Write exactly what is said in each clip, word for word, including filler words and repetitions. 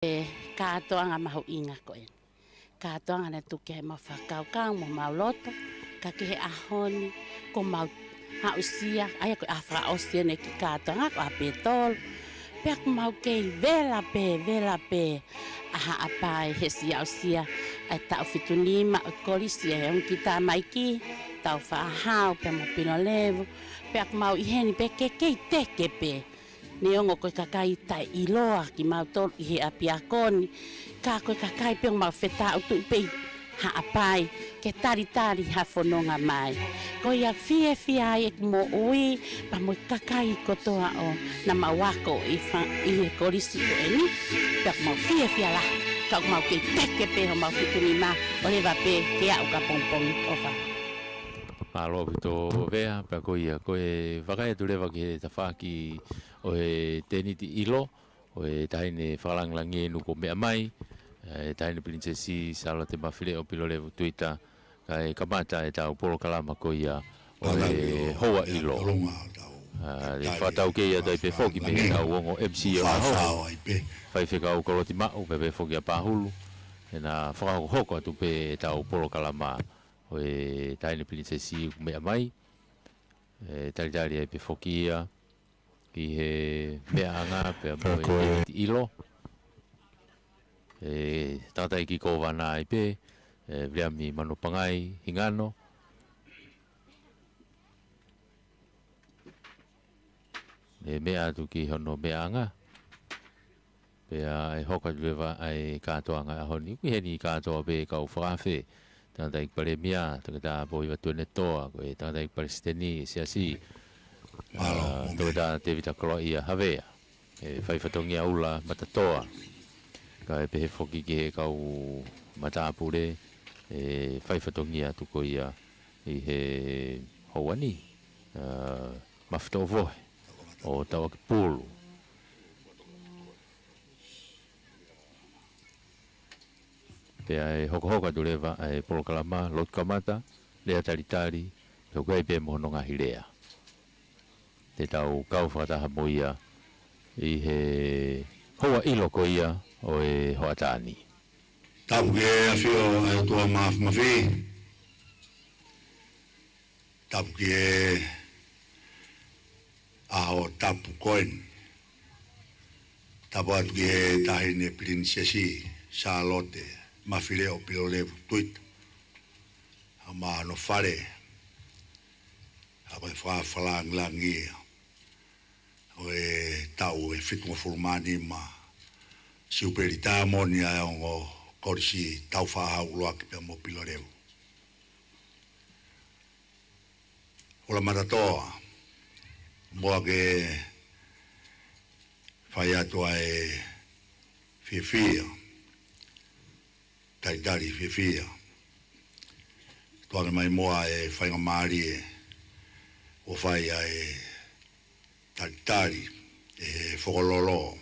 e kātoanga mahuʻinga ko ē. Kātoanga naʻe tuku ai ʻemau fakakaukau mo ʻemau loto, ka ki he ʻaho ni, kuo mau aʻusia, ʻa ia ko e ʻaho fakaʻosi ʻeni e kiʻi kātoanga ko ē ʻa Pētolo. Pea ʻoku mau kei vela pē, vela pē ʻa Haʻapai he siʻi aʻusia ʻa e taʻu fitu nima ʻo e kolisi ʻa e ongo kiʻi tamaiki, Tāufaʻāhau pea mo Pilolevu. Pea ʻoku mau ʻi heni pē ke kei teke pē. Neongo ko e kakai taʻeʻiloa kimautolu ʻi he ʻapiako ni, ka ko e kakai pē ʻoku mau fetaʻutuʻi pē ʻi Haʻapai ke talitali ha fononga mai. Ko ia fiefia ai ʻeku moʻui, pea mo e kakai kotoa ʻo naʻa mau ako ʻi fa-, ʻi he kolisi ko eni, pea ʻoku mau fiefia lahi, ka ʻoku mau kei teke pē homau fitu nima ʻo leva pē ke aʻu ki he pongipongi ʻofa. Mālō ʻaupito Vea, pea ko ia, ko e vakai atu leva ki he tafaʻaki ʻo e tēniti ʻilo, ʻo e Taʻahine Fakalāngilangi ʻi he ʻaho ni kuo meʻa mai, e Taʻahine Pilinisesi Sālote Mafileʻo Pilolevu Tuita, kae kamata ʻetau polokalama ko ia ʻo e Houa ʻIlo. ʻA, ʻe fakataukei atu ai pē foki mei heʻetau ongo M C ʻo e ʻaho, Faifekau Koloti Maʻu, pea pehē foki ʻa Pahulu, ʻe na fakahokohoko atu pē ʻetau polokalama ʻo e Taʻahine Pilinisesi kuo meʻa mai, ʻe talitali ai pē foki ia ʻi he meʻaʻanga pea mo e tēniti ʻilo. ʻE tangataʻeiki kōvana ai pē, ʻe Viliami Manupangai Hingano. ʻE meʻa atu ki hono meʻaʻanga. Pea ʻe hoko atu leva ʻa e kātoanga ʻaho ni. ʻOku ʻi heni kātoa pē kau fakaafe. Tangataʻeiki Palēmia, Toketā Pōhiva Tuʻiʻonetoa, ko e Tangataʻeiki Palesiteni ʻo e Siasi, ʻa, Toketā Tēvita Koloaʻia Havea, e faifatongia ʻUla Matatoa, kae pehē foki ki he kau matāpule, e faifatongia atu ko ia ʻi he houa ni, ʻa, Mafitoʻovohe ʻo Tauʻakipulu. Pea ʻe hokohoko atu leva ʻa e polokalama, lotu kamata, lea talitali, pea ʻoku ʻi ai pē mo hono ngaahi lea. Te tau kau fakataha mo ia ʻi he houa ʻilo ko ia ʻo e hoʻatā ni. Tapu ki he ʻafio ʻa e ʻOtua Māfimafi. Tapu ki he ʻaho tapu ko eni. Tapu atu ki he Taʻahine Pilinisesi Sālote Mafileʻo Pilolevu Tuita, ʻa, mo hono fale, ʻa, ko e fakafakalāngilangi ia ʻo e taʻu ʻe fitungofulu mā nima Siupeli Taiamoni ʻa e ongo kolisi Tāufaʻāhau ʻUluaki pea mo Pilolevu. ʻUla Matatoa, muʻa ke fai atu ʻa e fiefia, talitali fiefia. Tuku ange mai muʻa e faingamālie ʻo fai ʻa e talitali ʻe he Fokololo,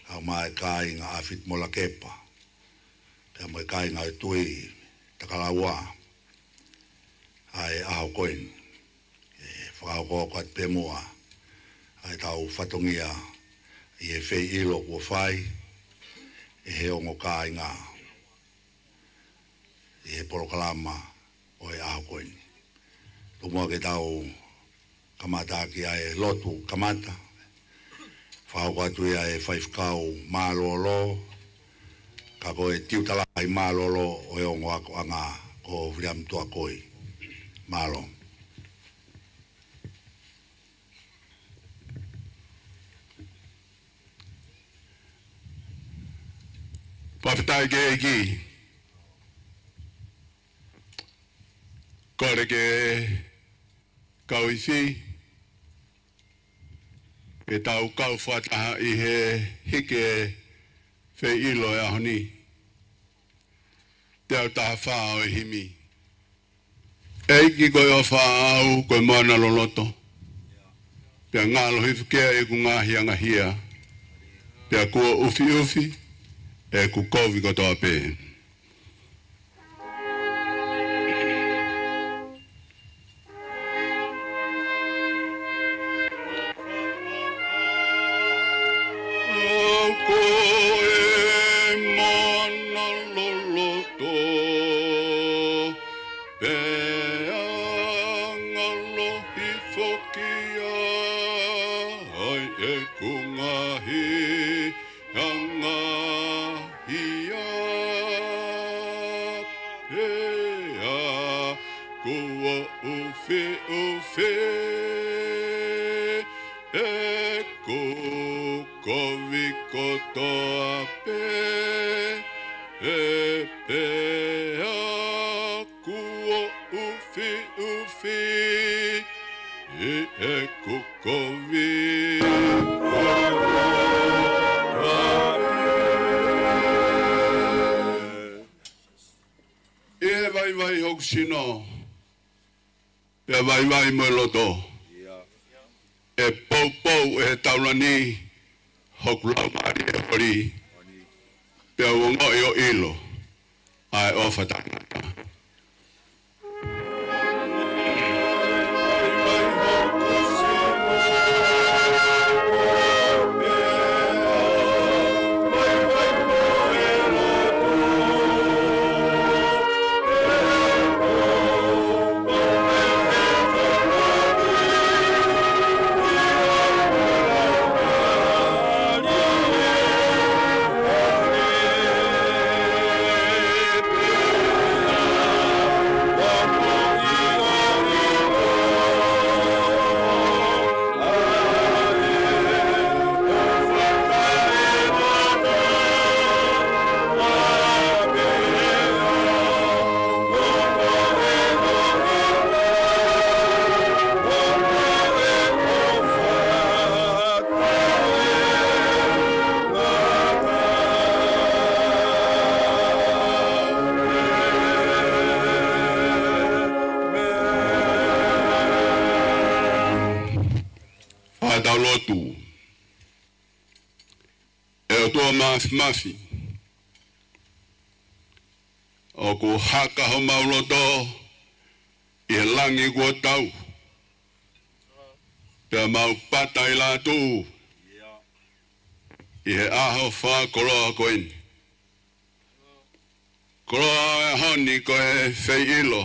ʻa, mo e kāinga ʻa Fitimola Kepa, pea mo e kāinga ʻo e Tuʻi Takalaua, ʻa e ʻaho ko eni. ʻE fakahokohoko atu pē muʻa ʻa ʻetau fatongia ʻi he feiʻilo kuo fai ʻe he ongo kāinga ʻi he polokalama ʻo e ʻaho ko eni. Tuku muʻa ke tau kamata ʻaki ʻa e lotu kamata. Fakahoko atu ia ʻe he faifekau mālōlō, ka ko e tiuta lahi mālōlō ʻo e ongo akoʻanga ko Viliami Tuakoi. Mālō. Fakafetaʻi ki he ʻEiki. Kole ke kau ifi, ke tau kau fakataha ʻi he hiki e feiʻilo ʻo e ʻaho ni. Teau taha fā ʻo e himi. ʻEiki ko e ʻofa ʻaʻau, ko e moana loloto. Pea ngalo hifo ki ai ʻeku ngaahi angahia. Pea kuo ʻufiʻufi ʻeku kovi kotoa pē. ngaahi ʻa pea kuo ʻufiʻufi ʻeku kovi kotoa pē, ʻe pea kuo ʻufiʻufi ʻi ʻeku kovi kotoa pē. ʻI he vaivai hoku sino, pea vaivai mo e loto, ʻe poupou ʻe he taulani hoku laumālie holi, pea u ongoʻi ʻo ʻilo ʻa e ʻofa taʻengata. Fakatau lotu. ʻE ʻOtua Māfimafi, ʻoku haka homau loto ʻi he langi kuo tau, pea mau pata ʻi lātū ʻi he ʻaho fakakoloa ko eni. Koloa ʻo e ʻaho ni ko e feiʻilo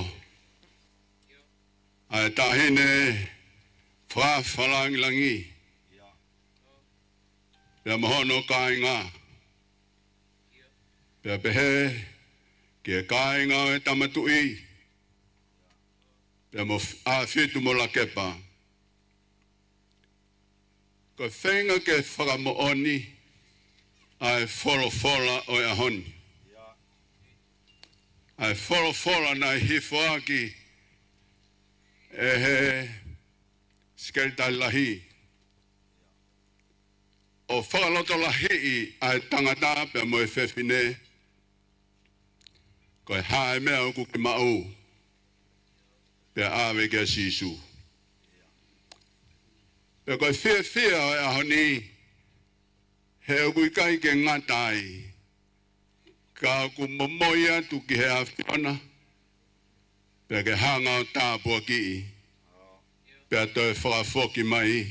ʻa e taʻahine fakafakalāngilangi pea mo hono kāinga, pea pehē ki he kāinga ʻo e Tama Tuʻi, pea mo ʻAfitu mo Lakepa. Ko e feinga ke fakamoʻoni ʻa e folofola ʻo e ʻaho ni, ʻa e folofola naʻe hifoaki ʻe he Sekelitali Lahi, ʻo fakalotolahiʻi ʻa e tangata pea mo e fefine, ko e hā e meʻa ʻoku ke maʻu, pea ʻave kia Sīsū. Pea ko e fiefia ʻo e ʻaho ni, he ʻoku ʻikai ke ngata ai, ka ʻoku momoi atu ki he ʻAfiona, pea ke hanga ʻo tāpuakiʻi, pea toe fakafoki mai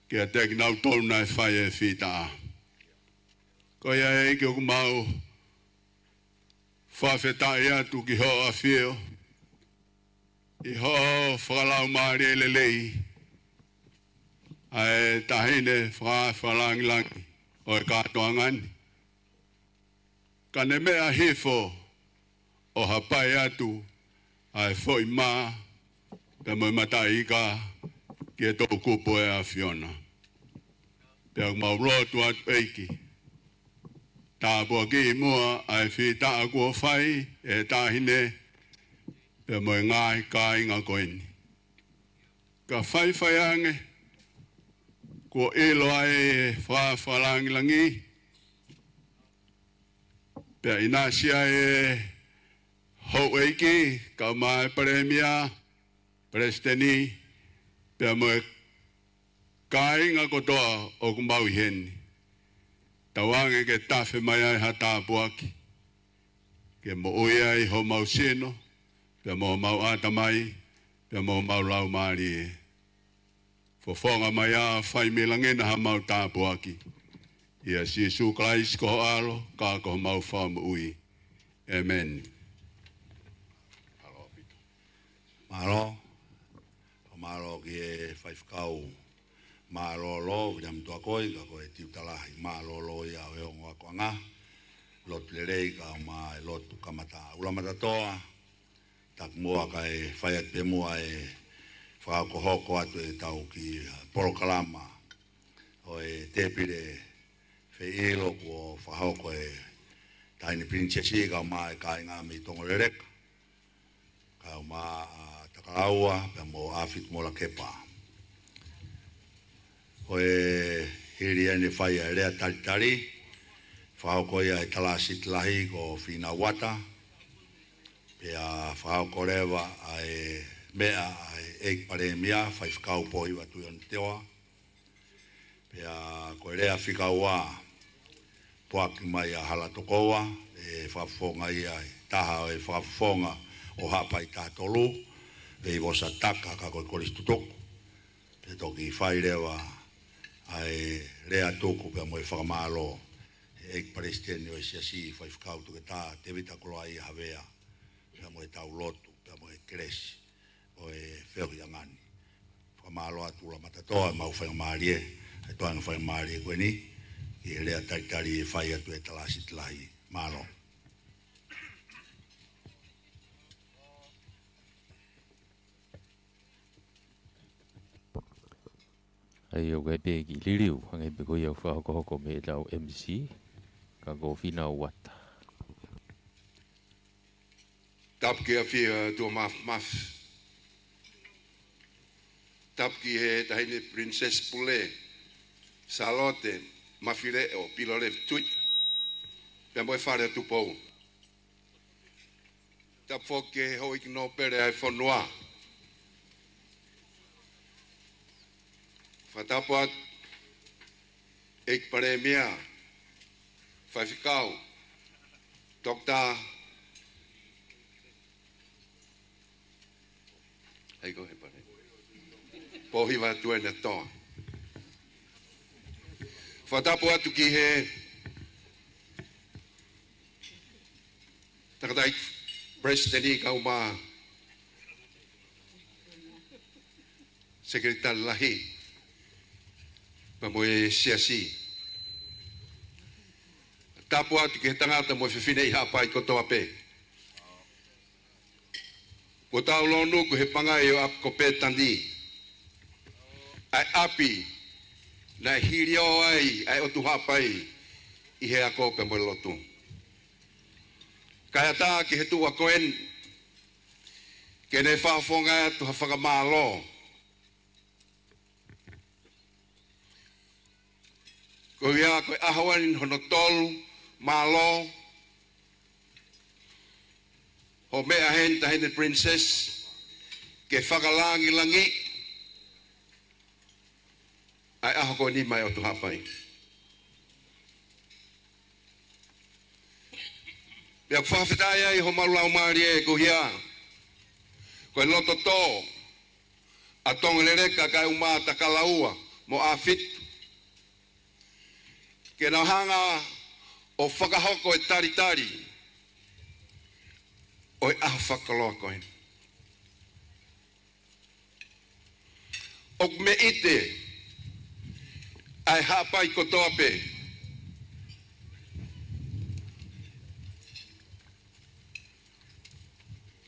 kiate kinautolu naʻe fai e fītaʻa. Ko ia ʻEiki ʻoku mau fakafetaʻi atu ki hoʻo ʻafio, ʻi hoʻo fakalaumālie lelei, ʻa e taʻahine fakafakalāngilangi ʻo e kātoanga ni. Ka ne meʻa hifo ʻo hapai atu ʻa e foʻi mā pea mo e mataʻi ika ki he toʻukupu ʻo e ʻAfiona. Pea ʻoku mau lotu atu ʻEiki, tāpuakiʻi muʻa ʻa e fītaʻa kuo fai ʻe he taʻahine pea mo e ngaahi kāinga ko eni. Ka faifai ange, kuo ʻilo ai e fakafakalāngilangi, pea ʻinasi ai e houʻeiki, kau mai e Palēmia, Palesiteni, pea mo e kāinga kotoa ʻoku mau ʻi heni. Tauange ke tafe mai ai ha tāpuaki, ke moʻui ai homau sino, pea mo homau ʻatamai, pea mo homau laumālie. Fofonga mai ā, fai mei langi na haʻamau tāpuaki. ʻIa Sīsū Kalaisi ko ho ʻAlo, ka ko homau Fakamoʻui. ʻĒmeni. Mālō. Mālō ki he faifekau mālōlō, Viliami Tuakoi, ka ko e tiuta lahi mālōlō ia ʻo e ongo akoʻanga. Lotu lelei kae ʻumaʻā e lotu kamata ʻuluaki matatoa. Taku muʻa kae fai atu pē muʻa e fakahokohoko atu ʻetau kiʻi polokalama ʻo e tēpile feʻilo kuo fakahoko ʻe Taʻahine Pilinisesi kae ʻumaʻā e kāinga mei Tongoleleka, kae ʻumaʻā ʻa Takalaua, pea mo ʻAfitu mo Lakepa. Ko e hili ʻene fai ʻa e lea talitali, fakahoko ia ʻe he talāsiti lahi ko Fīnau Uata, pea fakahoko leva ʻa e meʻa ʻa e ʻEiki Palēmia, Faifekau Pōhiva Tuʻiʻonetoa, pea ko e lea fika ua, poaki mai ʻa Hala Tokoua, ʻe fakafofonga ia ʻe he taha ʻo e fakafofonga ʻo Haʻapai taha tolu, Veivosa Taka ka ko e Kolisi Tutuku. Pea toki fai leva ʻa e lea tuku pea mo e fakamālō ʻe he ʻEiki Palesiteni ʻo e Siasi, Faifekau Toketā Tēvita Koloaʻia Havea, pea mo ʻetau lotu, pea mo e kelesi ʻo e feohiʻanga ni. Fakamālō atu ʻuluaki matatoa ʻemau faingamālie, ʻa e toenga faingamālie ko eni, ki he lea talitali ʻe fai atu ʻe he talāsiti lahi. Mālō. ʻA ia ʻoku ʻi ai pē kiʻi liliu, hangē pē ko ia ʻoku fakahokohoko mei heʻetau M C, ka ko Fīnau Uata. Tapu ki he ʻAfio ʻa e ʻOtua Māfimafi. Tapu ki he Taʻahine Pilinisesi Pule, Sālote Mafileʻo Pilolevu Tuita, pea mo e Fale ʻo Tupou. Tapu foki ki he Houʻeiki Nōpele ʻa e fonua. Fakatapu atu ʻEiki Palēmia, Faifekau Toketā, ʻa ia ko e Palēmia, Pōhiva Tuʻiʻonetoa. Fakatapu atu ki he Tangataʻeiki Palesiteni kae ʻumaʻā Sekelitali Lahi, pea mo e Siasi. Tapu atu ki he tangata mo e fefine ʻi Haʻapai kotoa pē. Kuo tau lōnuku he pangai ʻo ʻApikopetani, ʻa e ʻapi naʻe hilio ai ʻa e ʻOtu Haʻapai ʻi he ako pea mo e lotu. Kae ʻatā ki he tuʻu ako eni, ke ne fakafofongaʻi atu ha fakamālō. Ko ia ko e ʻaho eni hono tolu mālō, hoʻo meʻa heni Taʻahine Pilinisesi, ke fakalangilangiʻi ʻa e ʻaho ko eni maʻa e ʻOtu Haʻapai. Pea ʻoku fakafetaʻi ai homau laumālie ko ia, ko e loto tō ʻa Tongoleleka kae ʻumaʻā Takalaua mo ʻAfitu, ke nau hanga ʻo fakahoko e talitali ʻo e ʻaho fakakoloa ko eni. ʻOku meʻite ʻa e Haʻapai kotoa pē.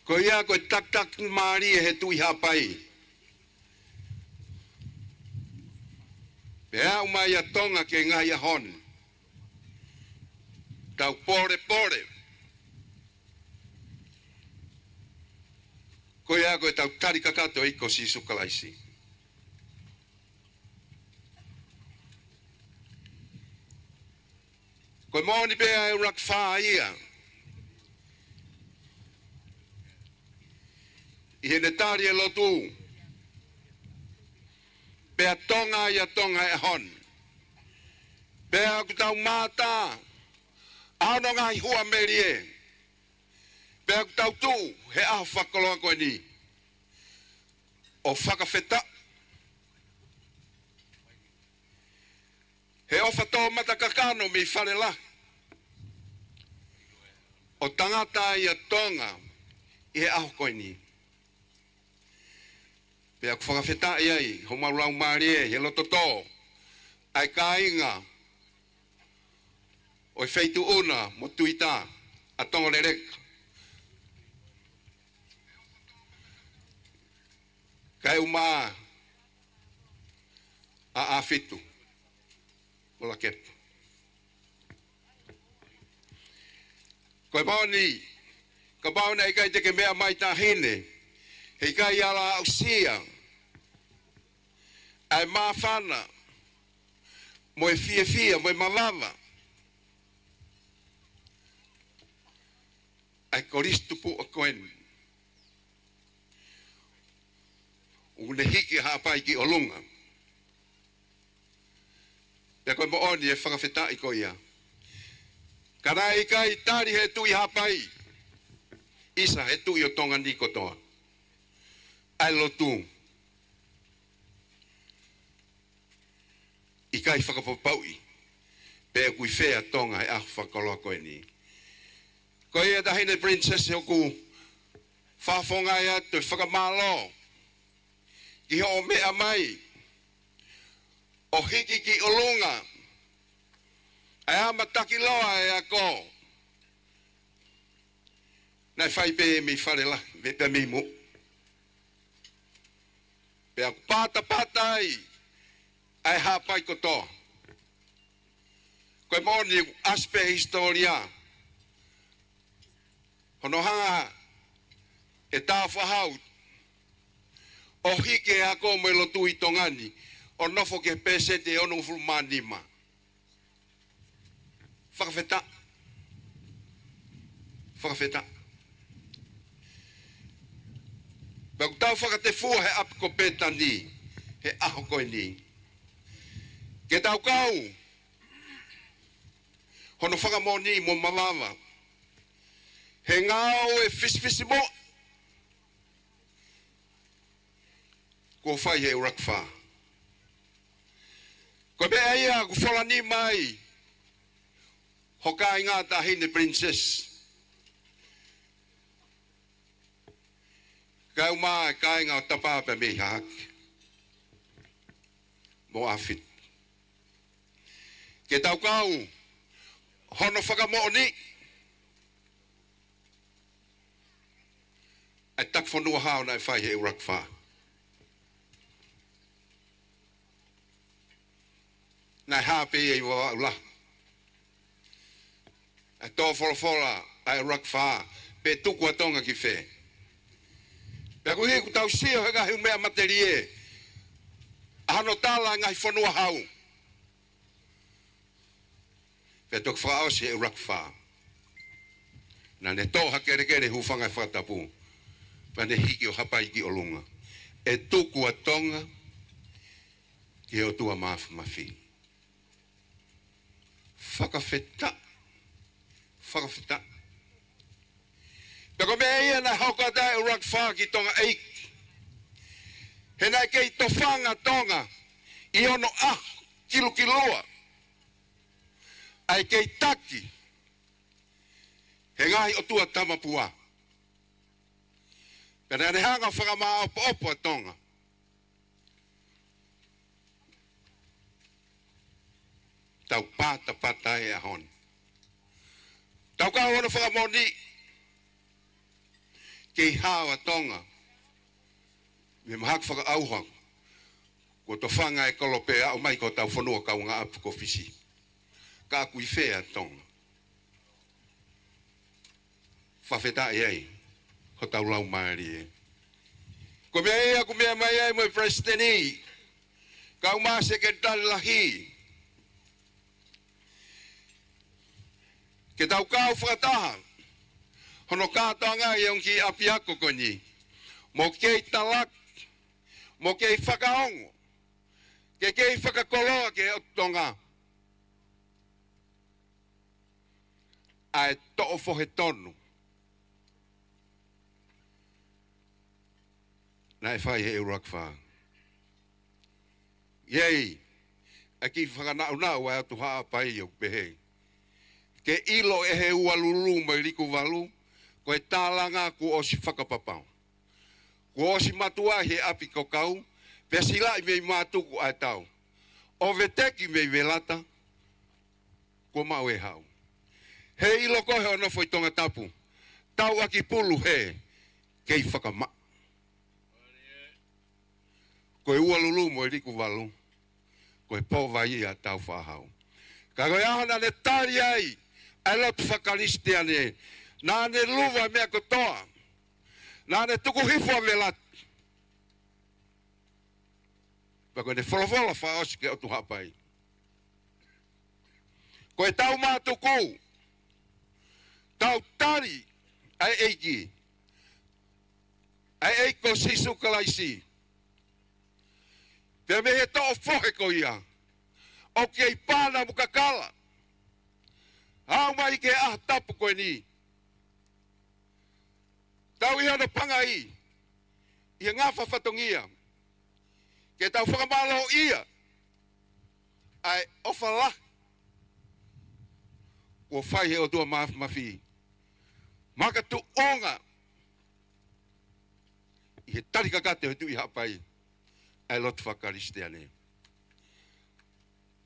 Ko ia ko e takitaki mālie he Tuʻi Haʻapai. Pea aʻu mai ʻa Tonga ki he ngaahi ʻaho ni, tau polepole. Ko ia ko ʻetau tali kakato ʻi he ʻEiki ko Sīsū Kalaisi. Ko e moʻoni pē ʻa e ʻuluaki fā ia ʻi heʻene tali e lotu. Pea Tonga ia Tonga he ʻaho ni. Pea ʻoku tau mātā ʻa hono ngaahi huʻa melie. Pea ʻoku tau tuʻu he ʻaho fakakoloa ko eni ʻo fakafetaʻi he ʻofa toʻomata kakano mei Fale Lahi ʻo tangata ai ʻa Tonga ʻi he ʻaho ko eni. Pea ʻoku fakafetaʻi ai homau laumālie he loto tō ʻa e kāinga ʻo e feituʻu na mo Tuita ʻa Tongaleleka, kae ʻumaʻā ʻa ʻAfitu mo Lakepa. Ko e moʻoni, kapau naʻe ʻikai te ke meʻa mai Taʻahine, heʻikai ala aʻusia ʻa e māfana mo e fiefia mo e mavava ʻa e Kolisi Tupuʻa ko eni ʻoku ne hiki ʻa Haʻapai ki ʻolunga. Pea ko e moʻoni e fakafetaʻi ko ia. Ka naʻe ʻikai tali he Tuʻi Haʻapai, ʻisa he tuʻi ʻo Tonga ni kotoa, ʻa e lotu, ʻikai fakapapauʻi pe ʻoku ʻi fē ʻa Tonga he ʻaho fakakoloa ko eni. Ko ia Taʻahine Princess, ʻoku fakafofongaʻi atu e fakamālō ki hoʻo meʻa mai ʻo hiki ki ʻolunga ʻa e ama takiloa e ako naʻe fai pē mei Fale Lahi, mei pē mei muʻa. Pea ʻoku patapata ai ʻa e Haʻapai kotoa. Ko e moʻoni ʻoku ʻasi pē he hisitōlia hono hanga ʻe Tāufaʻāhau ʻo hiki e ako mo e lotu ʻi Tonga ni ʻo nofo ki he pēseti ʻe onongofulu mā nima. Fakafetaʻi. Fakafetaʻi. Pea ʻoku tau fakatefua he ʻapi ko Pētani he ʻaho ko eni ke tau kau hono fakamoʻoni mo mavava he ngāue fisifisimoʻa kuo fai he ʻUluaki Fā. Ko e meʻa ia ʻoku fola nima ai ho kāinga Taʻahine Princess, kae ʻumaʻā e kāinga ʻo Tapa pea mei Hahake mo ʻAfitu, ke tau kau hono fakamoʻoni ʻa e taki fonua hao naʻe fai he ʻUluaki Fā. Naʻe hā pē ia ʻi Vavaʻu Lahu. ʻA e tō folofola ʻa e ʻUluaki Fā, pe tuku ʻa Tonga ki fē. Pea koeʻuhi ʻoku tau sio he ngaahi meʻa matelie ʻa hono tala e ngaahi fonua hau. Pea toki fakaʻosi he ʻUluaki Fā, naʻa ne tō ha kelekele hūfanga he fakatapu, pea ne hiki ʻo Haʻapai ki ʻolunga ʻe tuku ʻa Tonga ki he ʻOtua Māfimafi. Fakafetaʻi. Fakafetaʻi. Pea ko e meʻa ia naʻe hoko atu ai e ʻUluaki Fā ki Tonga ʻEiki, he naʻe kei tofanga Tonga ʻi onoʻaho kilukilua ʻa e kei taki he ngaahi ʻotua tamapua. Pea naʻa ne hanga ʻo fakamāʻopoʻopo ʻa Tonga. Tau patapata ai he ʻaho ni. Tau kau hono fakamoʻoni, kei hao ʻa Tonga mei he mahaki fakaʻauha kuo tofanga e kolope ʻo aʻu mai ki hotau fonua kaungāʻapi ko Fisi. Ka ʻoku ʻi fē ʻa Tonga? Fakafetaʻi ai hotau laumālie. Ko e meʻa ia ʻoku meʻa mai ai mo e Palesiteni, kae ʻumaʻā e Sekelitali Lahi, ke tau kau fakataha hono kātoanga ʻi he ongo kiʻi ʻapiako ko eni, mo kei talaki, mo kei fakaongo, ke kei fakakoloa ki he ʻOtu Tonga ʻa e toʻo fohe tonu naʻe fai he ʻUluaki Fā. ʻI ai ʻa e kiʻi fakanaʻunaʻu ʻa e ʻOtu Haʻapai ʻoku pehē: Ke ʻilo ʻe he Ualulu mo e Likuvalu, ko e tālanga kuo ʻosi fakapapau. Kuo ʻosi mātuʻaki he ʻapi ko Kau, pea silaʻi mei mātuku ʻa e tau. ʻO veteki mei Velata, kuo maʻu e hau. He ʻilo ko ē hoʻo nofo ʻi Tongatapu, tau ʻaki pulu he kei fakamaʻa. Ko e Ualulu mo e Likuvalu, ko e pō vai ia ʻa Tāufaʻāhau. Ka ko e ʻaho naʻa ne tali ai ʻa e lotu fakakalisitiane, naʻa ne luva meʻa kotoa, naʻa ne tuku hifo ʻa Velata. Pea ko ʻene folofola fakaʻosi ki he ʻOtu Haʻapai: Ko e tau mātuku, tau tali ʻa e ʻEiki, ʻa e ʻEiki ko Sīsū Kalaisi. Pea mei he toʻo fohe ko ia, ʻoku kei pana mo kakala, aʻu mai ki he ʻaho tapu ko eni. Tau ʻi hono pangai, ʻi he ngafa fatongia, ke tau fakamālōʻia ʻa e ʻofa lahi kuo fai he ʻOtua Māfimafi, makatuʻunga ʻi he tali kakato ʻe he Tuʻi Haʻapai ʻa e lotu fakakalisitiane.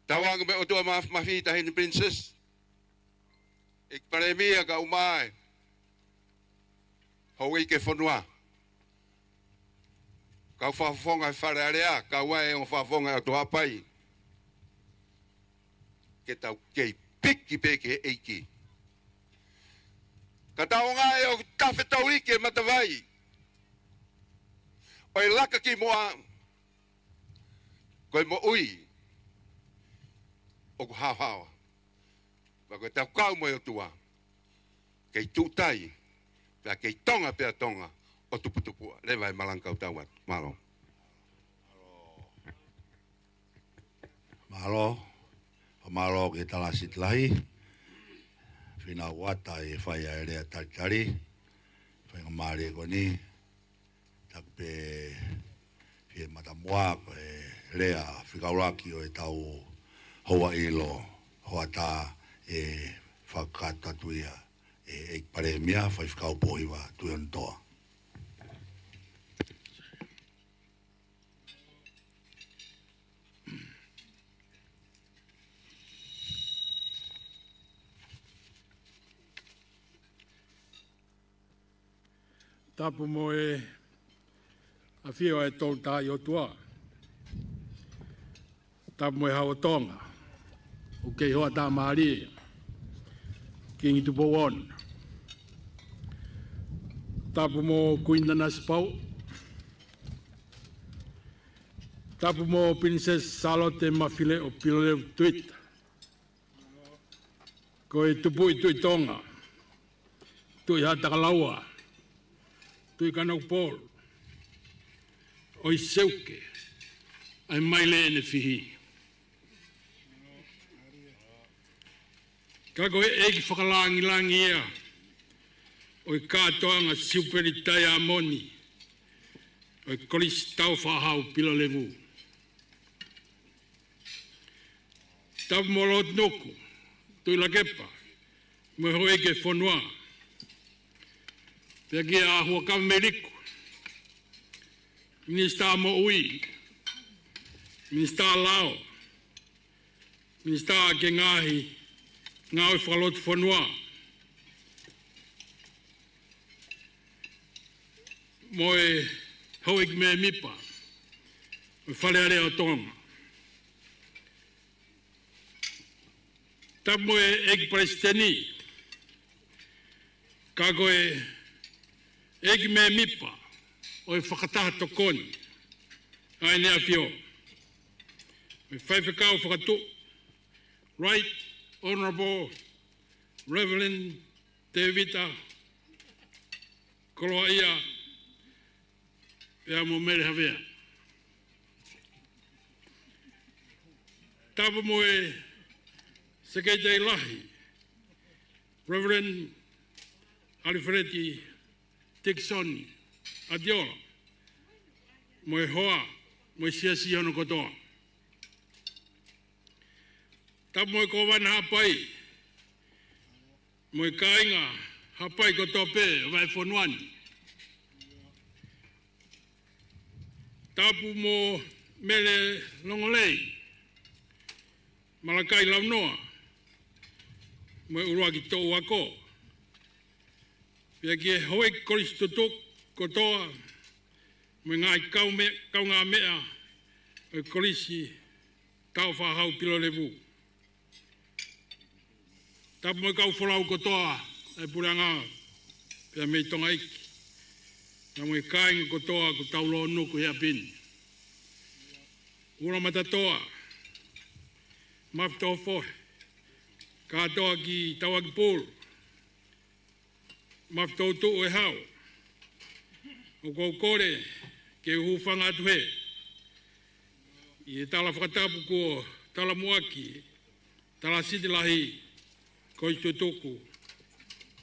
Tauange mo e ʻOtua Māfimafi, Taʻahine Princess, ʻEiki Palēmia, kau mai houʻeiki e fonua, kau fakafofonga e Fale Alea, kau ai e ongo fakafofonga e ʻOtu Haʻapai, ke tau kei piki pē ki he ʻEiki. Ka tau ngāue ʻo tafe tauliki e matavai ʻo e laka ki muʻa, ko e moʻui ʻoku haohaoa. Pea ko e tau kau mo e ʻOtua, kei tūtai, pea kei Tonga pea Tonga ʻo tuputupuʻa. Leva e malanga, kau tau atu. Mālō. Mālō. Mālō ki he Talāsiti Lahi, Fīnau Uata, ʻi he fai ʻa e lea talitali faingamālie ko eni. Taku pē fie matamuʻa ko e lea fikaulaki ʻo e tau houa ʻilo hoʻatā, ʻe fakakakato atu ia ʻe he ʻEiki Palēmia, Faifekau Pōhiva Tuʻiʻonetoa. Tapu mo e ʻafio ʻa e Tolu Tahaʻi ʻOtua. Tapu mo e Hau ʻo Tonga, ʻoku kei hoʻatā mālie, Kingi Tupou Ono. Tapu mo Kuini Nanasipauʻu. Tapu mo Pilinisesi Sālote Mafileʻo Pilolevu Tuita. Ko e Tupuʻi Tuʻi Tonga, Tuʻi Haʻatakalaua, Tuʻi Kanokupolu, ʻOi Seuke, ʻai mai lē ʻene fihi. Ka ko e ʻEiki Fakalāngilangi ia ʻo e kātoanga Siupeli Taiamoni ʻo e Kolisi Tāufaʻāhau Pilolevu. Tapu mo Lord Nuku, Tuʻi Lakepa, mo e houʻeiki e fonua. Pea kia Huʻakavameiliku, Minisitā Moʻui, Minisitā Lao, Minisitā ki he Ngaahi Ngāue Fakalotofonua, mo e houʻeiki mēmipa ʻo e Fale Alea ʻo Tonga. Tapu mo e ʻEiki Palesiteni, ka ko e ʻEiki mēmipa ʻo e Fakataha Tokoni ʻa ʻEne ʻAfio, mo e Faifekau Fakatuʻi, Right Honourable Reverend Tēvita Koloaʻia, pea mo Mele Havea. Tapu mo e Sekelitali Lahi, Reverend Alifeleti Tikisoni ʻAtiola, mo e hoa, mo e siasi hono kotoa. Tapu mo e Kōvana Haʻapai, mo e kāinga Haʻapai kotoa pē ʻo e vahefonua ni. Tapu mo Mele Longolei, Malakai Launoa, mo e ʻUluaki Toʻu Ako. Pea ki he houʻeiki kolisi tutuku kotoa, mo e ngaahi kaume-, kaungāmeʻa ʻo e Kolisi Tāufaʻāhau Pilolevu. Tapu mo e kau folau kotoa ʻa e puleʻanga, pea mei Tonga iiki. Pea mo e kāinga kotoa kuo tau lōnuku he ʻapi ni. Ula Matatoa, Mafi Tofohe, kātoa ki Tauaki Pulu, Mafi Toutuʻu e hau. ʻOku ou kole ke u hūfanga atu he ʻi he tala fakatapu kuo talamuʻaki, Tala Siti Lahi, Kolisi Tutuku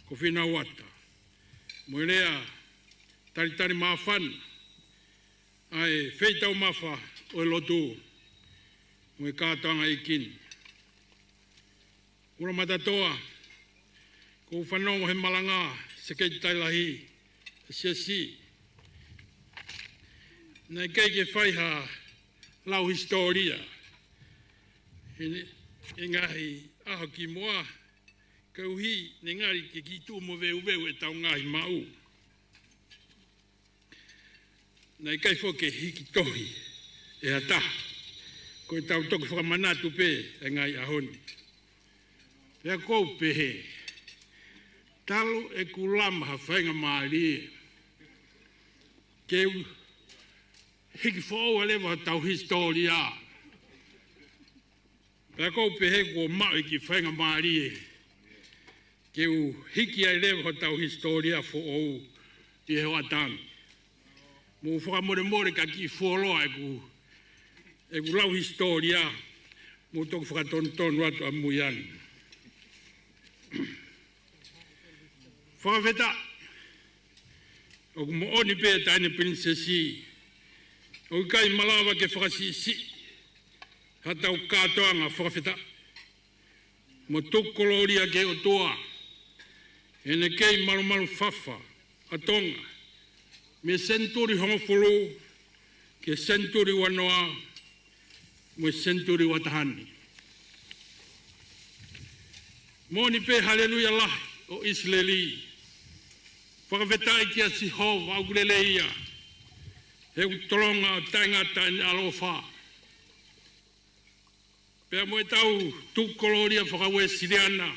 ko Finau Uata, mo e lea talitali māfana ʻa e feitaumafa ʻo e lotu mo e kātoanga iiki ni. Ula Matatoa, ʻoku ou fanongo he malanga Sekelitali Lahi ʻa e Siasi. Naʻe ʻikai ke fai ha lau hisitōlia he, he ngaahi ʻaho kimuʻa, koeʻuhi naʻe ngali ke kiʻi tuʻu moveuveu ʻetau ngaahi maʻu. Naʻe ʻikai foki ke hiki tohi ʻe ha taha. Ko ʻetau toki fakamanatu pē e ngaahi ʻaho ni. Pea ʻoku ou pehē, talu ʻeku lama ha faingamālie ke u hiki foʻou leva hotau hisitōlia. Pea ʻoku ou pehē kuo maʻu e kiʻi faingamālie ke u hiki ai leva hotau hisitōlia foʻou ʻi he hoʻatā ni. Mou fakamolemole ka kiʻi fuoloa ʻeku, ʻeku lau hisitōlia, mou toki fakatonutonu atu ʻamui ange. Fakafetaʻi. ʻOku moʻoni pē, Taʻahine Pilinisesi, ʻoku ʻikai malava ke fakasiʻisiʻi haʻatau kātoanga fakafetaʻi mo tuku kolōlia ki he ʻOtua heʻene kei malumalu fafa ʻa Tonga mei he senituli hongofulu ki he senituli uanoa mo e senituli uataha ni. Moʻoni pē, haleluia lahi ʻo ʻIsileli. Fakafetaʻi kia Sihova ʻoku lelei ia, he ʻoku tolonga ʻo taʻengata ʻene ʻaloʻofa. Pea mo ʻetau tuku kolōlia faka-Uēsiliana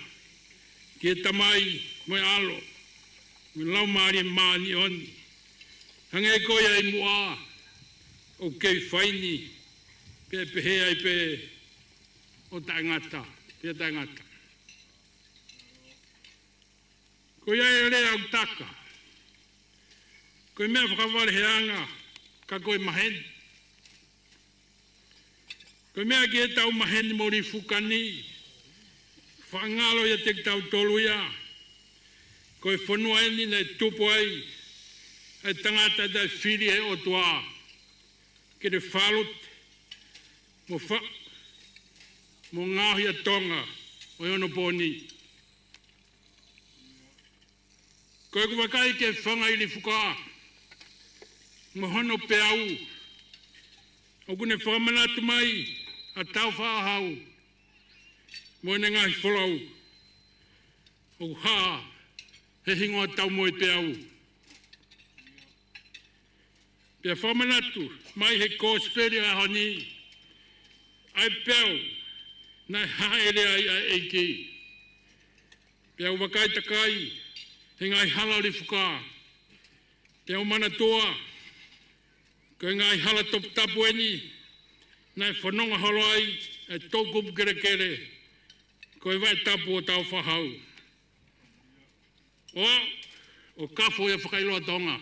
ki he Tamai mo e ʻAlo mo e Laumālie Māʻoniʻoni, hangē ko ia ʻi muʻa, ʻoku kei fai ni, pea pehē ai pē ʻo taʻengata pea taʻengata. Ko ia e lea ʻoku taka, ko e meʻa fakavaleheʻanga ka ko e maheni. Ko e meʻa ki heʻetau maheni mo Lifuka ni, faʻa ngalo ia kiate kitautolu ia. Ko e fonua eni naʻe tupu ai ʻa e tangata naʻe fili ʻe he ʻOtua ke ne fālute mo fa-, mo ngaohi ʻa Tonga ʻo e onopōni. Ko ʻeku vakai ki he fanga ʻi Lifuka mo hono peau, ʻoku ne fakamanatu mai ʻa Tāufaʻāhau mo ʻene ngaahi folau ʻoku hā he hingoa Taumoepeau. Pea fakamanatu mai he kosipeli ʻo e ʻaho ni ʻa e peau naʻe hāʻele ai ʻa e ʻEiki. Pea u vakai takai he ngaahi hala ʻo Lifuka, pea u manatua ko e ngaahi hala toputapu eni naʻe fononga holo ai ʻa e toʻukupu kelekele, ko e Vaʻe Tapu ʻo Tāufaʻāhau. ʻO, ʻo kafo ia fakaʻiloa Tonga.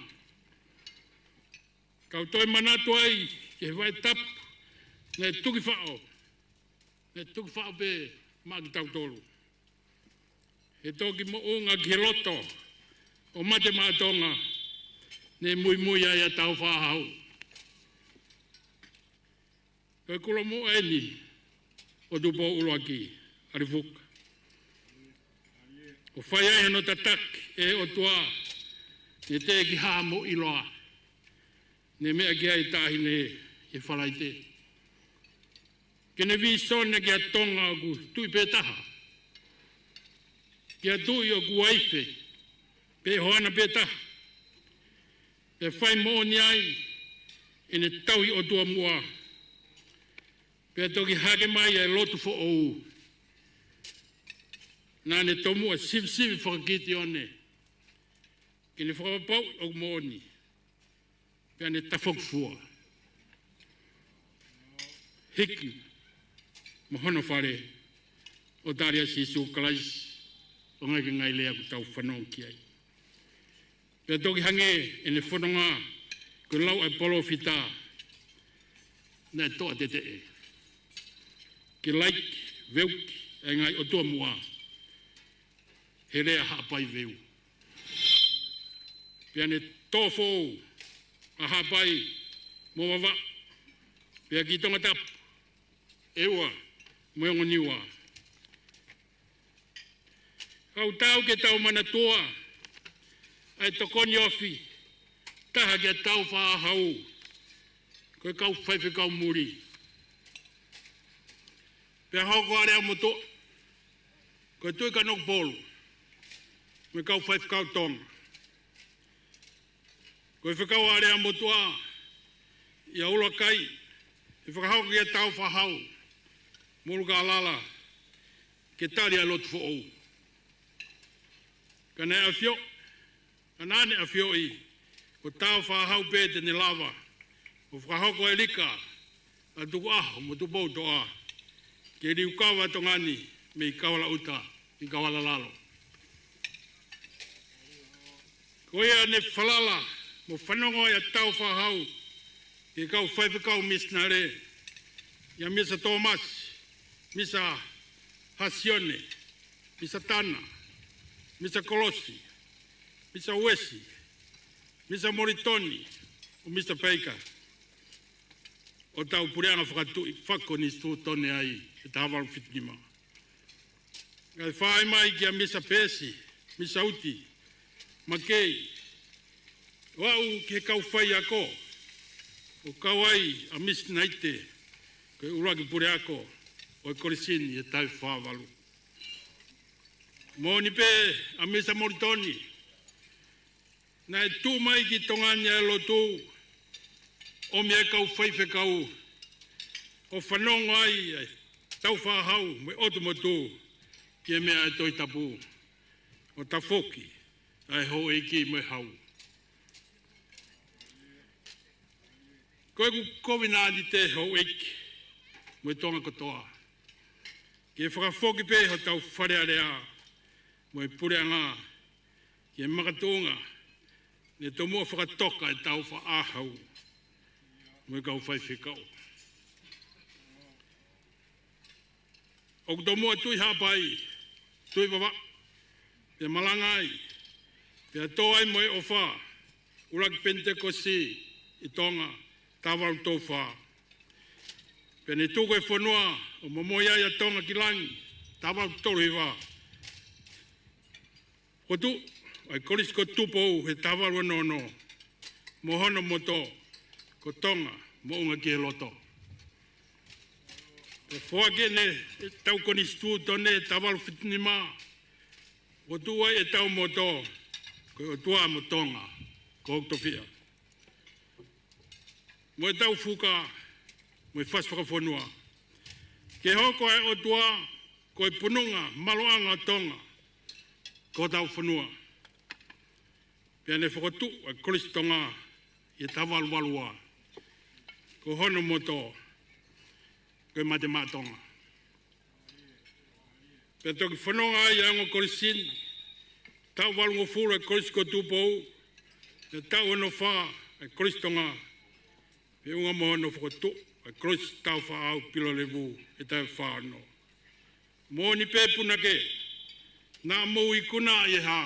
Kau toe manatu ai ki he Vaʻe Tapu naʻe tuki faʻo, naʻe tuki faʻo pē maʻa kitautolu. He toki moʻunga ki he loto ʻo mate maʻa Tonga, ne muimui ai ʻa Tāufaʻāhau. Ko e kolomuʻa eni ʻo Tupou ʻUluaki ʻa Lifuka, ʻo fai ai hono tataki ʻe he ʻOtua, ne teʻeki hā mo ʻiloa. Ne meʻa ki ai e taʻahine ʻi he Falaite. Ke ne vīsone kia Tonga ʻoku tuʻi pē taha, kia Tuʻi ʻoku uaifi pē ʻe Hoana pē taha. Pea fai moʻoni ai ʻene tauhi ʻOtua muʻa. Pea toki hake mai ʻa e lotu foʻou. Naʻa ne tomuʻa sivisivi faka-Kitione ke ne fakapapauʻi ʻoku moʻoni. Pea ne tafoki fua, hiki mo hono fale, ʻo tali ʻa Sīsū Kalaisi, ʻo ngaahi, ki he ngaahi lea ʻoku tau fanongo ki ai. Pea toki hangē ʻene fononga ko e lau ʻa e palōfita naʻe toʻa teteʻe, ke laiki veuki ʻa e ngaahi ʻotua muʻa he lea Haʻapai veu. Pea ne tō foʻou ʻa Haʻapai mo Vavaʻu, pea ki Tongatapu, ʻEua mo e Ongo Niua. Haʻu tau ke tau manatua ʻa e tokoni ofi taha kia Tāufaʻāhau, ko e kau faifekau muli. Pea hoko ʻa Aleamotuʻa ko e Tuʻi Kanokupolu mo e kau faifekau Tonga. Ko e fekau ʻa Aleamotuʻa ʻia ʻUluakai, ʻe fakahoko kia Tāufaʻāhau mo ʻUlukālala ke tali ʻa e lotu foʻou. Ka naʻe ʻafio, ka naʻa ne ʻafioʻi ko Tāufaʻāhau pē te ne lava ʻo fakahoko e lika ʻa Tukuʻaho mo Tupoutoʻa ke liukava Tonga ni mei Kauhalaʻuta ki Kauhalalalo. Ko ia ne falala mo fanongo ai ʻa Tāufaʻāhau ki he kau faifekau misinale, ʻia Misa Tōmasi, Misa Hasione, Misa Tana, Misa Kolosi, Misa Uesi, Misa Molitoni, ʻo Misa Peika, ʻo tau puleʻanga fakatuʻi fakakonisitūtone ai he taha valu fitu nima. Kae fai mai kia Misa Pesi, Misa Uti, Makei, ʻo aʻu ki he kau faiako, ʻo kau ai ʻa Misi Naite, ko e ʻuluaki puleako ʻo e Kolisi ni he taha fā valu. Moʻoni pē ʻa Misa Molitoni, naʻe tuʻu mai ki Tonga ni ʻa e lotu, ʻomi ʻa e kau faifekau, ʻo fanongo ai ʻa Tāufaʻāhau mo e ʻOtu Motu ki he meʻa ʻa e Tohi Tapu, ʻo tafoki ʻa e houʻeiki mo e hau. Ko ʻeku kovinānite houʻeiki mo e Tonga kotoa, ke fakafoki pē hotau Fale Alea mo e puleʻanga ki he makatuʻunga ne tomuʻa fakatoka ʻe Tāufaʻāhau mo e kau faifekau. ʻOku tomuʻa Tuʻi Haʻapai, Tuʻi Vavaʻu, pea malanga ai, pea tō ai mo e ʻofa ʻuluaki Penitekosi ʻi Tonga, taha valu tolu fā. Pea ne tuku e fonua ʻo momoi ai ʻa Tonga ki langi, taha valu tolu hiva. Fokotuʻu ʻa e Kolisi ko Tupou he taha valu ono ono, mo hono moto ko Tonga moʻunga ki he loto. Pea foaki ʻe he tau konisitūtone taha valu fitu nima, fokotuʻu ai ʻetau moto ko e ʻOtua mo Tonga, ko hoku tofiʻa. Mo ʻetau fuka mo e fasi fakafonua, ke hoko ʻa e ʻOtua ko e pununga maluʻanga ʻo Tonga, ko hotau fonua. Pea ne fokotuʻu ʻa e Kolisi Tonga ʻi he taha valu valu ua, ko hono moto ko e Mate Maʻa Tonga. Pea toki fononga ai ʻa e ongo kolisi ni, taʻu valungofulu ʻa e Kolisi ko Tupou, pea taʻu ono fā ʻa e Kolisi Tonga, feʻunga mo hono fokotuʻu ʻa e Kolisi Tāufaʻāhau Pilolevu he taha fā ono. Moʻoni pē punake, naʻa mou ikuna ʻi he hā,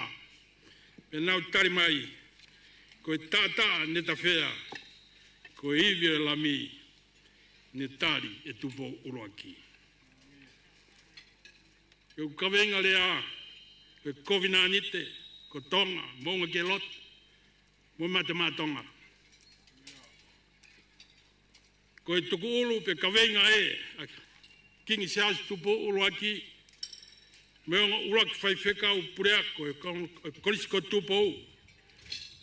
pea nau tali mai, ko e taʻataʻa ne tafea, ko e ivi ʻo e Lami ne tali ʻe Tupou ʻUluaki. Ko ʻeku kaveinga lea, ko e kovinānite ko Tonga moʻunga ki he loto, mo e Mate Maʻa Tonga. Ko e tukuʻulu pe kaveinga ē ʻa Kingi Siaosi Tupou ʻUluaki mo e ongo ʻuluaki faifekau puleako ʻo e Kon-, ʻo e Kolisi ko Tupou,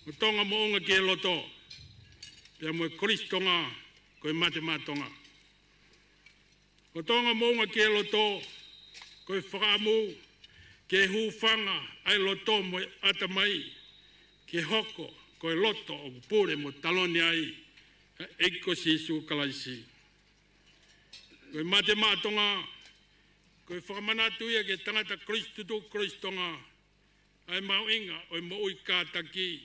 ko Tonga Moʻunga ki he Loto, pea mo e Kolisi Tonga, ko e Mate Maʻa Tonga. Ko Tonga Moʻunga ki he Loto, ko e fakaʻamu ke hūfanga ʻa e loto mo e ʻatamai ke hoko ko e loto ʻoku pule mo taloni ai ʻa e ʻEiki ko Sīsū Kalaisi. Ko e Mate Maʻa Tonga, ko e fakamanatu ia ki he tangata Kolisi Tutuki Kolisi Tonga ʻa e mahuʻinga ʻo e moʻui kātaki,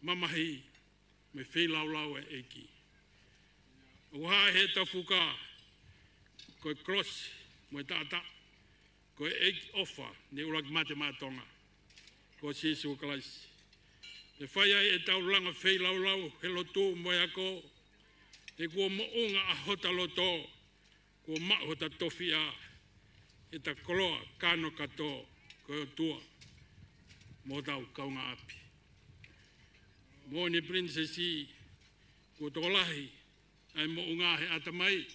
mamahi mo e feilaulau ʻa e ʻEiki. ʻOku hā he tafuka ko e kolosi mo e taʻataʻa, ko e ʻEiki ʻofa ne ʻuluaki mate maʻa Tonga, ko Sīsū Kalaisi. Pea fai ai ʻetau langa feilaulau he lotu mo e ako, he kuo moʻunga ʻa hota loto, kuo maʻu hota tofiʻa, ʻeta koloa kanokato ko e ʻOtua mo hotau kaungāʻapi. Moʻoni Pilinisesi, kuo tokolahi ʻa e moʻunga he ʻatamai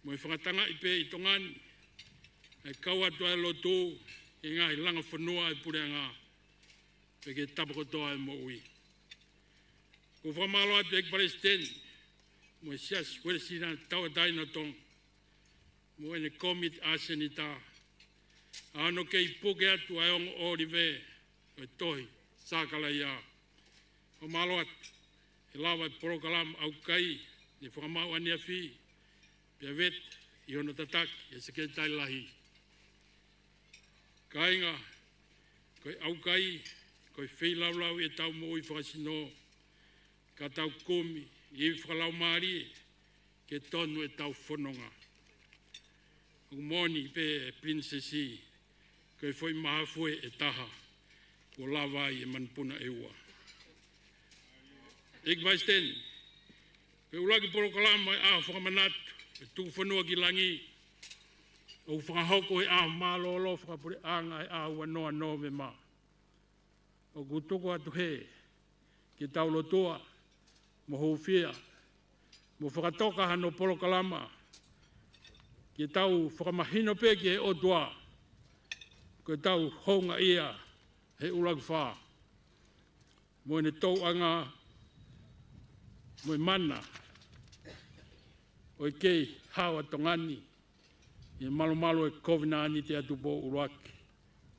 mo e fakatangaʻi pē ʻi Tonga ni ʻa e kau atu ʻa e lotu ki he ngaahi langa fonua ʻa e puleʻanga, pea ki he tapa kotoa ʻo e moʻui. ʻOku ou fakamālō atu ʻEiki Palesiteni mo e Siasi Uēsiliana Tauʻatāina ʻo Tonga mo ʻene kōmiti ʻasenita, ʻa hono kei puke atu ʻa e ongo ʻōlive ʻo e tohi Sākalaia. Fakamālō atu he lava e polokalama ʻaukai ne fakamaʻu ʻaneafi, pea vete ʻi hono tataki ʻe he Sekelitali Lahi. Kāinga, ko e ʻaukai, ko e feilaulau ʻi heʻetau moʻui fakasino, ka tau kumi ʻi he ivi fakalaumālie ke tonu ʻetau fononga. ʻOku moʻoni pē Pilinisesi, ko e foʻi mahafu ē ʻe taha kuo lava ai e manupuna ʻe ua. ʻEiki Palesiteni, ko e ʻuluaki polokalama ʻo e ʻaho fakamanatu ʻo e tuku fonua ki langi, ʻoku fakahoko he ʻaho mālōlō fakapuleʻanga, he ʻaho ua noa Nōvema. ʻOku tuku atu hē ke tau lotua mo hūfia mo fakatoka hano polokalama, ke tau fakamahino pē ki he ʻOtua ko ʻetau houngaʻia he ʻuluaki fā, mo ʻene tauʻanga mo e mana ʻo e kei hao ʻa Tonga ni ʻi he malumalu ʻo e kovinānite ʻa Tupou ʻUluaki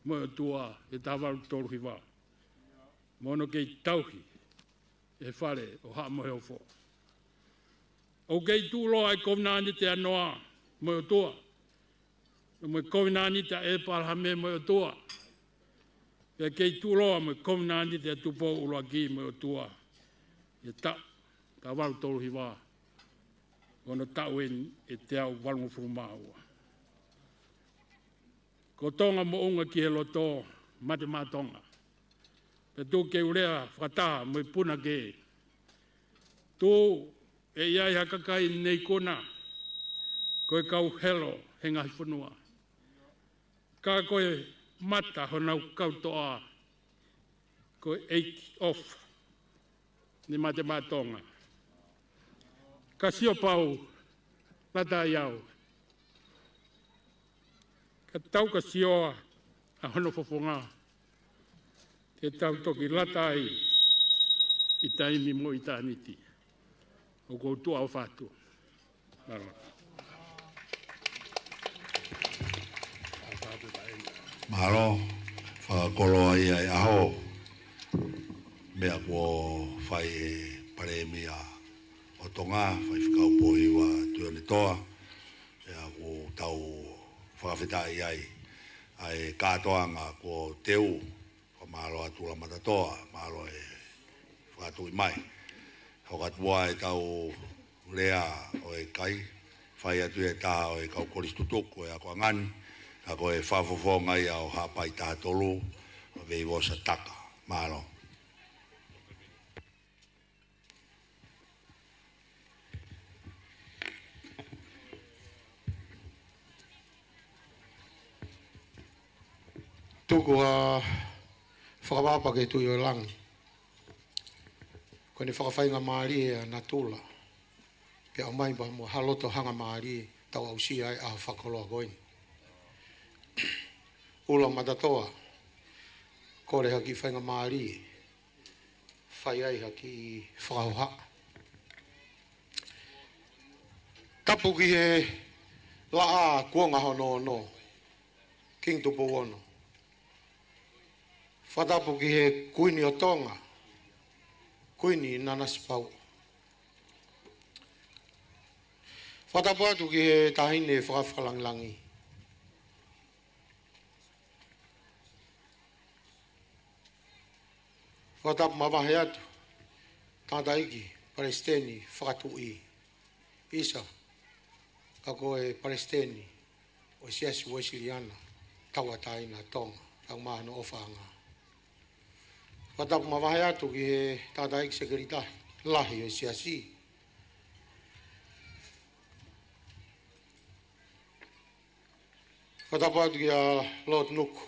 mo e ʻOtua ʻi he taha valu tolu hiva, mo hono kei tauhi ʻe he fale ʻo Haʻa Moheofo. ʻOku kei tuʻuloa ʻa e kovinānite ʻa Noa mo e ʻOtua, mo e kovinānite ʻa ʻEpalahame mo e ʻOtua, pea kei tuʻuloa mo e kovinānite ʻa Tupou ʻUluaki mo e ʻOtua ʻi he taʻu taha valu tolu hiva, ko hono taʻu eni ʻe teau valungofulu mā ua. Ko Tonga Moʻunga ki he Loto, Mate Maʻa Tonga. Pea tuku ke u lea fakataha mo e punake. Tuʻu ʻe ʻi ai ha kakai ne ikuna ko e kau helo he ngaahi fonua, ka ko e mata honau kau toʻa ko e ʻEiki ʻofa ne Mate Maʻa Tonga. Ka sio pau, lata ai au, ka tau ka sio ʻa hono fofonga, ke tau toki lata ai ʻi taimi mo ʻitāniti. ʻOku ou tuʻa ʻofa atu. Mālō. Mālō, fakakoloa ia e ʻaho. Meʻa kuo fai ʻe he Palēmia ʻo Tonga, Faifekau Pōhiva Tuʻiʻonetoa, pea ʻoku tau fakafetaʻi ai ʻa e kātoanga kuo teu. Fakamālō atu Lamatatoa, mālō e fakatuʻi mai. Hoko atu ʻa ʻetau lea ʻo e kai, fai atu ʻe he taha ʻo e kau kolisi tutuku ʻo e akoʻanga ni, ka ko e fakafofonga ia ʻo Haʻapai taha tolu, ʻo Veivosa Taka. Mālō. Tuku ha fakapapau ki he Tuʻi ʻo Langi. Ko ʻene fakafaingamālie ʻa natula. Pea ʻomai pea mo ha loto hangamālie, tau aʻusia ai ʻa e fakakoloa ko eni. ʻUla Matatoa, kole ha kiʻi faingamālie, fai ai ha kiʻi fakahohaʻa. Tapu ki he Laʻā kuonga hono ono, Kingi Tupou Ono. Fakatapu ki he Kuini ʻo Tonga, Kuini Nanasipauʻu. Fakatapu atu ki he Taʻahine Fakafakalāngilangi. Fakatapu mavahe atu, Tangataʻeiki Palesiteni Fakatuʻi ʻIsa, ka ko e Palesiteni ʻo e Siasi Uēsiliana Tauʻatāina ʻo Tonga, kae ʻumaʻā hono ʻofaʻanga. Fakatapu mavahe atu ki he Tangataʻeiki Sekelitali Lahi ʻo e Siasi. Fakatapu atu kia Lord Nuku.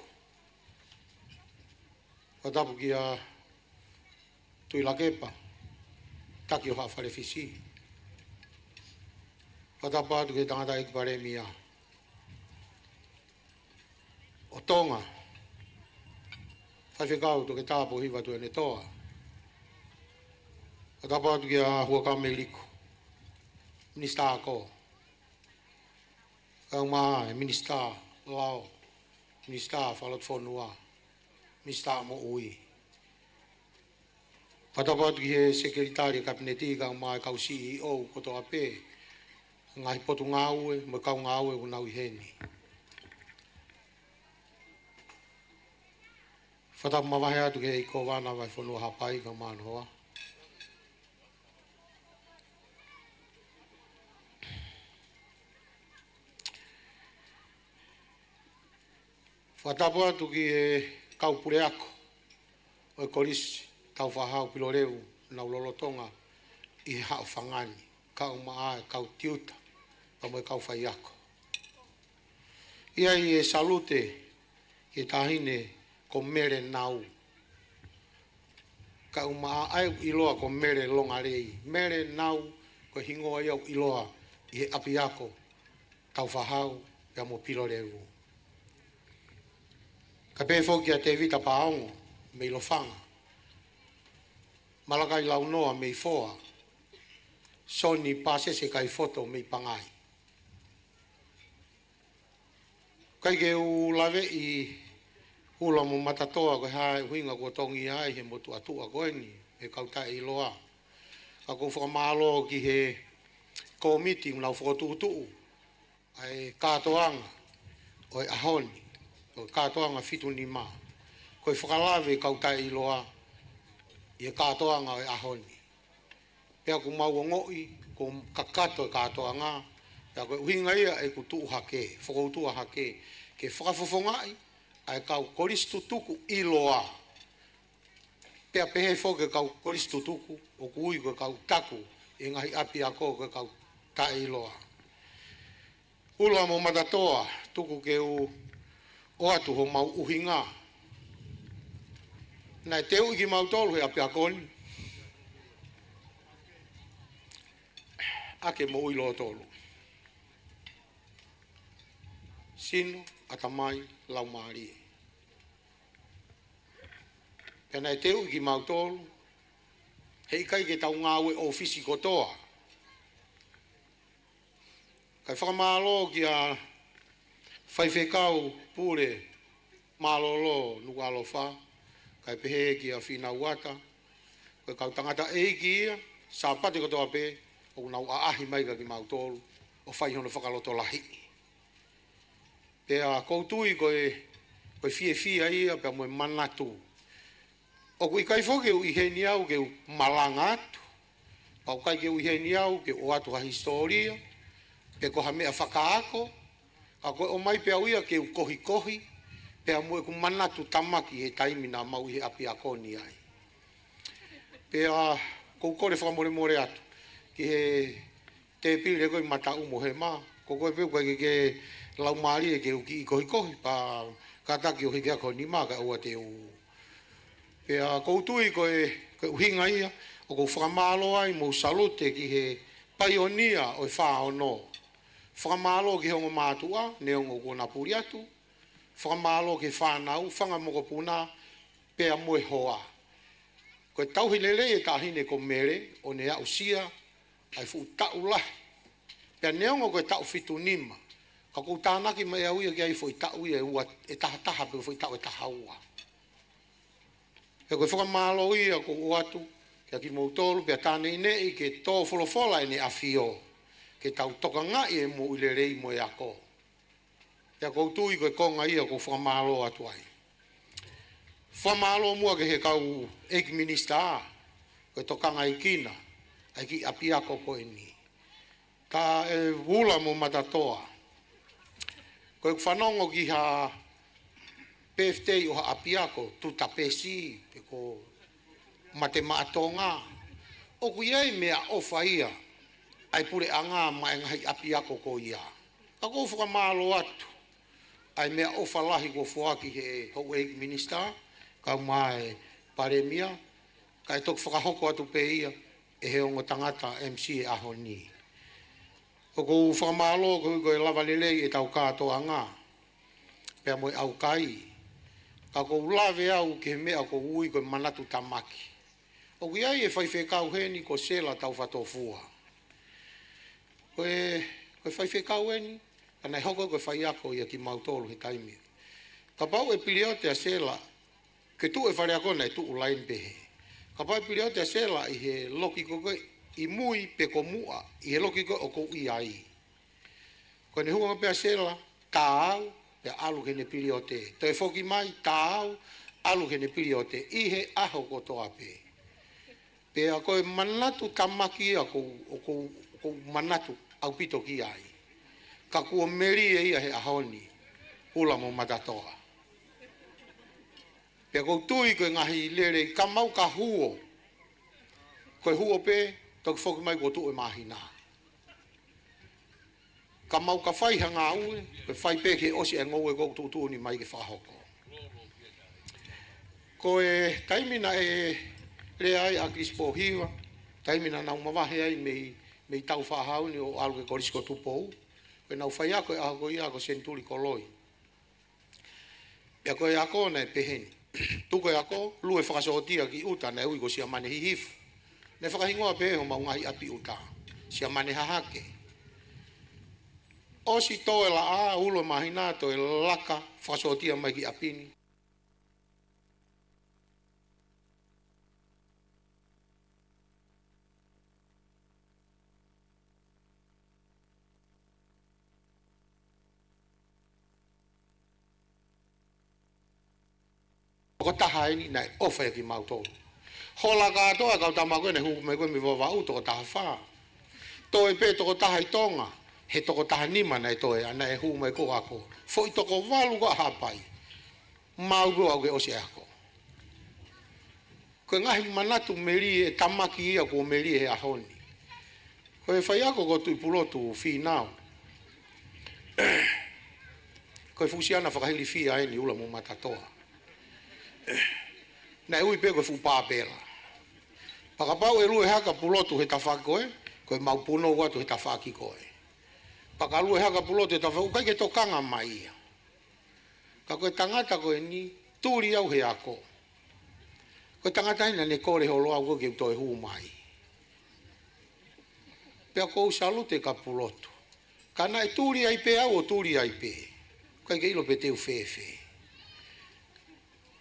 Fakatapu kia Tuʻilakepa, taki ʻo Haʻa Fale Fisi. Fakatapu atu ki he Tangataʻeiki Palēmia ʻo Tonga, Faifekau Toketā Pōhiva Tuʻiʻonetoa. Fakatapu atu kia Huʻakavameiliku, Minisitā Ako, kae ʻumaʻā e Minisitā Lao, Minisitā Fakalotofonua, Minisitā Moʻui. Fakatapu atu ki he Sekelitali Kapineti kae ʻumaʻā e kau C E O kotoa pē, ngaahi potungāue mo e kau ngāue ʻoku nau ʻi heni. Fakatapu mavahe atu ki he ʻEiki Kōvana Vahefonua Haʻapai kae ʻumaʻā hono hoa. Fakatapu atu ki he kau puleako ʻo e Kolisi Taufaʻāhau Pilolevu, nau lolotonga ʻi he haʻofanga ni, kae ʻumaʻā e kau tiuta, pea mo e kau faiako. ʻI ai e salute ki he Taʻahine ko Mele Nau, kae ʻumaʻā ʻa e ʻiloa ko Mele Longalei. Mele Nau ko e hingoa ia ʻoku ʻiloa ʻi he ʻapiako Taufaʻāhau pea mo Pilolevu. Kae pehē foki kia Tevita Paongo mei Lofanga, Malakai Launoa mei Foa, Soni Pasese Kaifoto mei Pangai. ʻIkai ke u laveʻi ʻUla mo Matatoa ko e hā e ʻuhinga kuo tongi ai he motuʻa tuʻa ko eni, he kau taʻeʻiloa. Ka ʻoku ou fakamālō ki he kōmiti ʻoku nau fokotuʻutuʻu ʻa e kātoanga ʻo e ʻaho ni, ʻo e kātoanga fitu nima. Ko e fakalave kau taʻeʻiloa ʻi he kātoanga ʻo e ʻaho ni. Pea ʻoku mau ongoʻi kuo kakato e kātoanga, pea ko e ʻuhinga ia ʻeku tuʻu hake, fokoutua hake, ke fakafofongaʻi ʻa e kau kolisi tutuku ʻiloa. Pea pehē foki e kau kolisi tutuku, ʻoku ui ko e kau taku ʻi he ngaahi ʻapiako ko e kau taʻeʻiloa. ʻUla mo Matatoa, tuku ke u ʻoatu homau ʻuhinga. Naʻe teuʻi kimautolu he ʻapiako ni ʻaki e moʻui lōtolu. Sino, ʻatamai, laumālie. Pea naʻe teuʻi kimautolu he ʻikai ke tau ngāue ʻōfisi kotoa. Kae fakamālō kia Faifekau Pule Mālōlō Nukuʻalofa, kae pehē kia Fīnau Uata, ko e kau tangataʻeiki ia, Sāpate kotoa pē, ʻoku nau ʻaʻahi mai kia kimautolu ʻo fai hono fakalotolahiʻi. Pea ʻoku ou tui ko e, ko e fiefia ia pea mo e manatu. ʻOku ʻikai foki ke u ʻi heni au ke u malanga atu. Pea ʻoku ʻikai ke u ʻi heni au ke u ʻoatu ha hisitōlia, pe ko ha meʻa fakaako, ka ko e ʻomai pē au ia ke u kohikohi pea mo ʻeku manatu tamaki he taimi naʻa mau ʻi he ʻapiako ni ai. Pea ʻoku ou kole fakamolemole atu ki he tēpile ko ē ʻi Mataʻu mo Hema, ko koe pē ʻoku ʻikai ke ke laumālie ke u kiʻi kohikohi, pea kātaki ʻo hiki hake ho nima kae ʻoua te u. Pea ʻoku ou tui ko e, ko e ʻuhinga ia ʻoku ou fakamālō ai mo salute ki he paionia ʻo e fā ono. Fakamālō ki he ongo mātuʻa, neongo kuo na puli atu. Fakamālō ki he fānau, fanga mokopuna, pea mo e hoa. Ko e tauhi lelei e taʻahine ko Mele, ʻo ne aʻusia ʻa e fuʻu taʻu lahi. Pea neongo ko e taʻu fitu nima, ka ʻoku ou tānaki mai au ia ki ai foʻi taʻu ia ʻe ua, ʻe taha taha pe foʻi taʻu ʻe taha ua. Pea ko e fakamālō ia ʻoku ou ʻoatu kiate kimoutolu, pea tā neʻineʻi ke tō folofola ʻEne ʻAfio, ke tau tokangaʻi e moʻui lelei mo e ako. Pea ʻoku ou tui ko e konga ia ʻoku ou fakamālō atu ai. Fakamālō muʻa ki he kau ʻeiki minisitā, ko e tokangaʻi kinaua ʻa e kiʻi ʻapiako ko eni. Ka ʻe Ula mo Matatoa, ko ʻeku fanongo ki ha birthday ʻo ha ʻapiako, Tutapesi, pe ko Matemaʻatonga. ʻOku ʻi ai e meʻaʻofa ia ʻa e puleʻanga maʻa e ngaahi ʻapiako ko ia. Ka ʻoku ou fakamālō atu ʻa e meʻaʻofa lahi kuo foaki ʻe he houʻeiki minisitā, kae ʻumaʻā e palēmia, kae toki fakahoko atu pē ia ʻe he ongo tangata M C e ʻaho ni. ʻOku ou fakamālō koeʻuhi ko e lava lelei ʻetau kātoanga, pea mo e ʻaukai. Ka ʻoku ou lave au ki he meʻa ʻoku ou ui ko e manatu tamaki. ʻOku ʻi ai e faifekau heni ko Sela Taufatofua. Ko e, ko e faifekau eni, ka naʻe hoko ko e faiako ia kimautolu he taimi. Kapau ʻe piliote ʻa Sela, ke tuʻu e faleako naʻe tuʻu laini pehē. Kapau ʻe piliote ʻa Sela ʻi he loki ko ē ʻi mui pe ko muʻa, ʻi he loki ko ē ʻoku ou ʻi ai. Ko ʻene hū ange pē ʻa Sela, tāu, pea ʻalu ki heʻene piliote. Toe foki mai, tāu, ʻalu ki heʻene piliote. ʻI he ʻaho kotoa pē. Pea ko e manatu tamaki ia ʻoku ou, ʻoku ou, ʻoku ou manatu ʻaupito ki ai. Ka kuo melie ia he ʻaho ni, Ula mo Matatoa. Pea ʻoku ou tui ko e ngaahi lelei, ka mau ka huo. Ko e huo pē, toki foki mai kuo tuʻu e māhina. Ka mau ka fai ha ngāue, ko e fai pē ke ʻosi e ngoue ʻoku tuʻutuʻuni mai ke fakahoko. Ko e taimi naʻe lea ai ʻa Kilisi Pōhiva, taimi naʻa nau mavahe ai mei, mei Taufaʻahauni ʻo ʻalu ki he Kolisi ko Tupou. Ko ʻenau faiako e ʻaho ko ia ko Senituli Koloi. Pea ko e ako naʻe pehē ni. Tuku e ako, lue fakasōtia ki ʻuta, naʻe ui ko Siamane Hihifo. Naʻe fakahingoa pē homau ngaahi ʻapi ʻuta, Siamane Hahake. ʻOsi tō e laʻā, ʻuluaki māhina, toe laka fakasōtia mai ki ʻapi ni. Tokotaha eni naʻe ʻofa ia kimautolu. Hola kātoa e kau tama ko ē naʻe hū mai ko ē mei Vavaʻu, tokotaha fā. Toe pē tokotaha ʻi Tonga, he tokotaha nima naʻe toe, ʻa naʻe hū mai ko ē ako. Foʻi toko valu ko ē ʻa Haʻapai. Mau pē au ke ʻosi e ako. Ko e ngaahi manatu melie, e tamaki ia kuo melie he ʻaho ni. Ko e faiako ko Tuʻipulotu Fīnau. Ko e fuʻu siana fakahilifia eni Ula mo Matatoa. Naʻe ui pē ko e fuʻu pāpela. Pea kapau ʻe lue hake ʻa Pulotu he tafaʻaki ko ē, ko e mau punou atu he tafaʻaki ko ē. Pea ka lue hake ʻa Pulotu he tafaʻaki, ʻoku ʻikai ke tokanga mai ia. Ka ko e tangata ko eni, tuli au he ako. Ko e tangata eni naʻa ne kole holo au ko ē ke u toe hū mai. Pea ʻoku ou salute kia Pulotu. Ka naʻe tuli ai pē au ʻo tuli ai pē. ʻIkai ke ʻilo pe te u fēfē.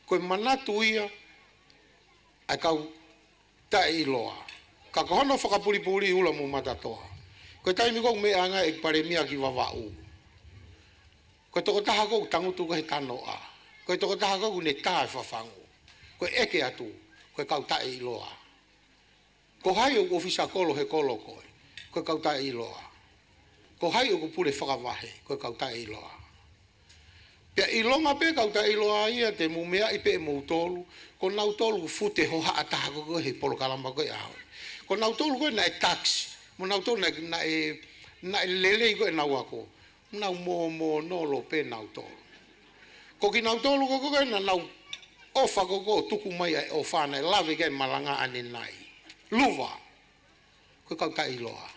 Ko e manatu ia ʻa e kau taʻeʻiloa. Ka ko hono fakapulipuli Ula mo Matatoa. Ko e taimi ko ē ʻoku meʻa ange ai e palēmia ki Vavaʻu. Ko e tokotaha ko ē ʻoku tangutu ko ē he tanoʻa. Ko e tokotaha ko ē ʻoku ne tā e fafangu. Ko e ʻeke atu, ko e kau taʻeʻiloa. Ko hai ʻoku ʻōfisa kolo he kolo ko ē? Ko e kau taʻeʻiloa. Ko hai ʻoku pule fakavahe? Ko e kau taʻeʻiloa. Pea ʻilonga pē kau taʻeʻiloa ia te mou meaʻi pē ʻe moutolu, ko nautolu ʻoku fute hohaʻa taha ko ē he polokalama ko ē ʻaho. Ko nautolu ko ē naʻe tax, mo nautolu naʻe, naʻe, naʻe lelei ko ē ʻenau ako. Nau mōmōnolo pē nautolu. Ko kinautolu ko ē naʻa nau ʻofa ko ē ʻo tuku mai ʻa e ʻofa naʻe lave ki ai e malanga ʻanenai. Luva. Ko e kau taʻeʻiloa.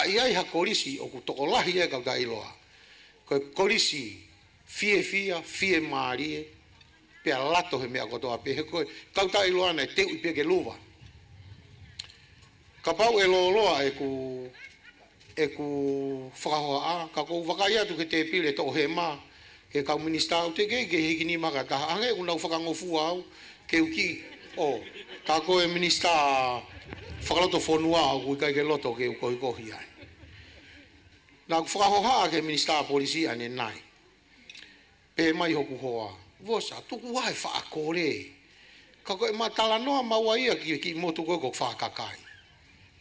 ʻI ai ha kolisi ʻoku tokolahi ai e kau taʻeʻiloa. Ko e kolisi fiefia, fiemālie, pea lato he meʻa kotoa pē. He ko e kau taʻeʻiloa naʻe teuʻi pē ke luva. Kapau ʻe lōloa ʻeku, ʻeku fakahohaʻa, ka ʻoku ou vakai atu ki he tēpile toʻohema, ki he kau minisitā, ʻoku teʻeki ke hiki nima ha taha, hangē ʻoku nau fakangofua au ke u kiʻi ō. Ka ko e minisitā fakalotofonua ʻoku ʻikai ke loto ke u kohikohi ai. Naʻá ku fakahohaʻa ki he minisitā polisi ʻanenai. Pehē mai hoku hoa, Vosa, tuku ā e faʻa kole. Ka ko ʻema talanoa maua ia ki he kiʻi motu ko ē ko Fakakai.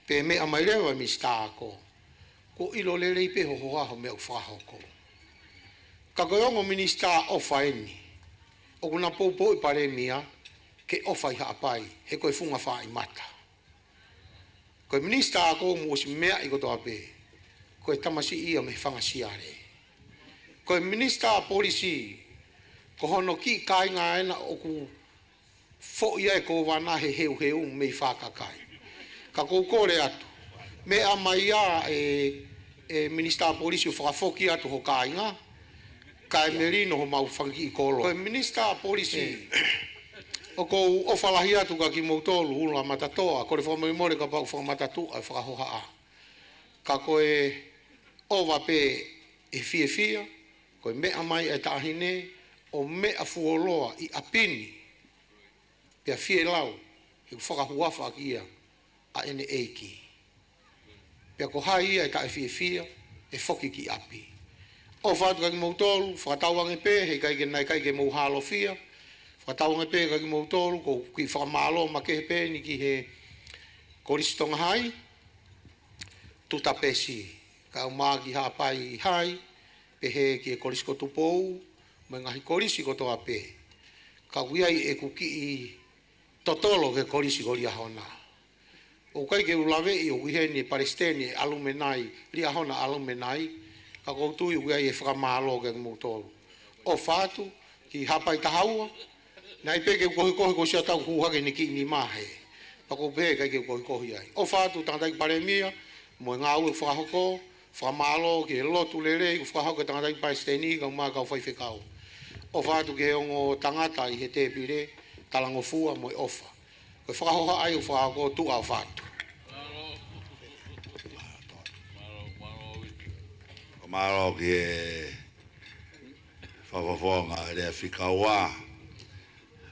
Pea meʻa mai leva e minisitā ako, kuo ʻilo lelei pē ho hoa ho meʻa ʻoku fakahoko. Ka ko e ongo minisitā ʻofa eni, ʻoku na poupouʻi palēmia ke ʻofa ʻi Haʻapai, he ko e funga fāʻi mata. Ko e minisitā ako mou ʻosi meaʻi kotoa pē, ko e tamasiʻi ia mei Fangasiale. Ko e minisitā polisi, ko hono kiʻi kāinga ena ʻoku foʻi ai e kōvana he heuheu mei Fakakai. Ka ʻoku ou kole atu, meʻa mai ā e, e minisitā polisi ʻo fakafoki atu ho kāinga, kae melino homau fanga kiʻi kolo. Ko e minisitā polisi, ʻoku ou ʻofa lahi atu kiate kimoutolu, Ula Matatoa, kole fakamolemole kapau ʻoku fakamatatuʻa e fakahohaʻa. Ka ko e ʻova pē e fiefia, ko e meʻa mai e taʻahine ʻo meʻa fuoloa ʻi ʻapi ni, pea fielau, he ʻoku fakahuafa ʻaki ia ʻa ʻene ʻeiki. Pea ko hai ia ʻe taʻefiefia, ʻe foki ki ʻapi. ʻOfa atu kiate kimoutolu, fakatauange pē, heʻikai ke nai kai ke mou hālofia, fakatauange pē kiate kimoutolu, ʻoku ou kiʻi fakamālō makehe pē eni ki he Kolisi Tonga Hai, Tutapesi, kae ʻumaʻā ki Haʻapai Hai, pehē ki he Kolisi ko Tupou, mo e ngaahi kolisi kotoa pē. Ka ʻoku ʻi ai ʻeku kiʻi totolo ki he kolisi ko Liahona. ʻOku ʻikai ke u laveʻi ʻoku ʻi heni e palesiteni e ʻalumenai, Liahona ʻalumenai, ka ʻoku ou tui ʻoku ʻi ai e fakamālō kiate kimoutolu. ʻOfa atu ki Haʻapai Tahaua, naʻe ʻikai pē ke u kohikohi ko e ʻosi ʻa e tau hū hake ʻene kiʻi nima he. Pea ʻoku ou pehē ʻikai ke u kohikohi ai. ʻOfa atu tangataʻeiki palēmia, mo e ngāue ʻoku fakahoko, fakamālō ki he lotu lelei ʻoku fakahoko ʻe he tangataʻeiki palesiteni kae ʻumaʻā e kau faifekau. ʻOfa atu ki he ongo tangata ʻi he tēpile, talangofua mo e ʻofa. Ko e fakahohaʻa ia ʻoku fakahoko, tuʻa ʻofa atu. Mālō ki he fakafofonga ʻa e lea fika ua,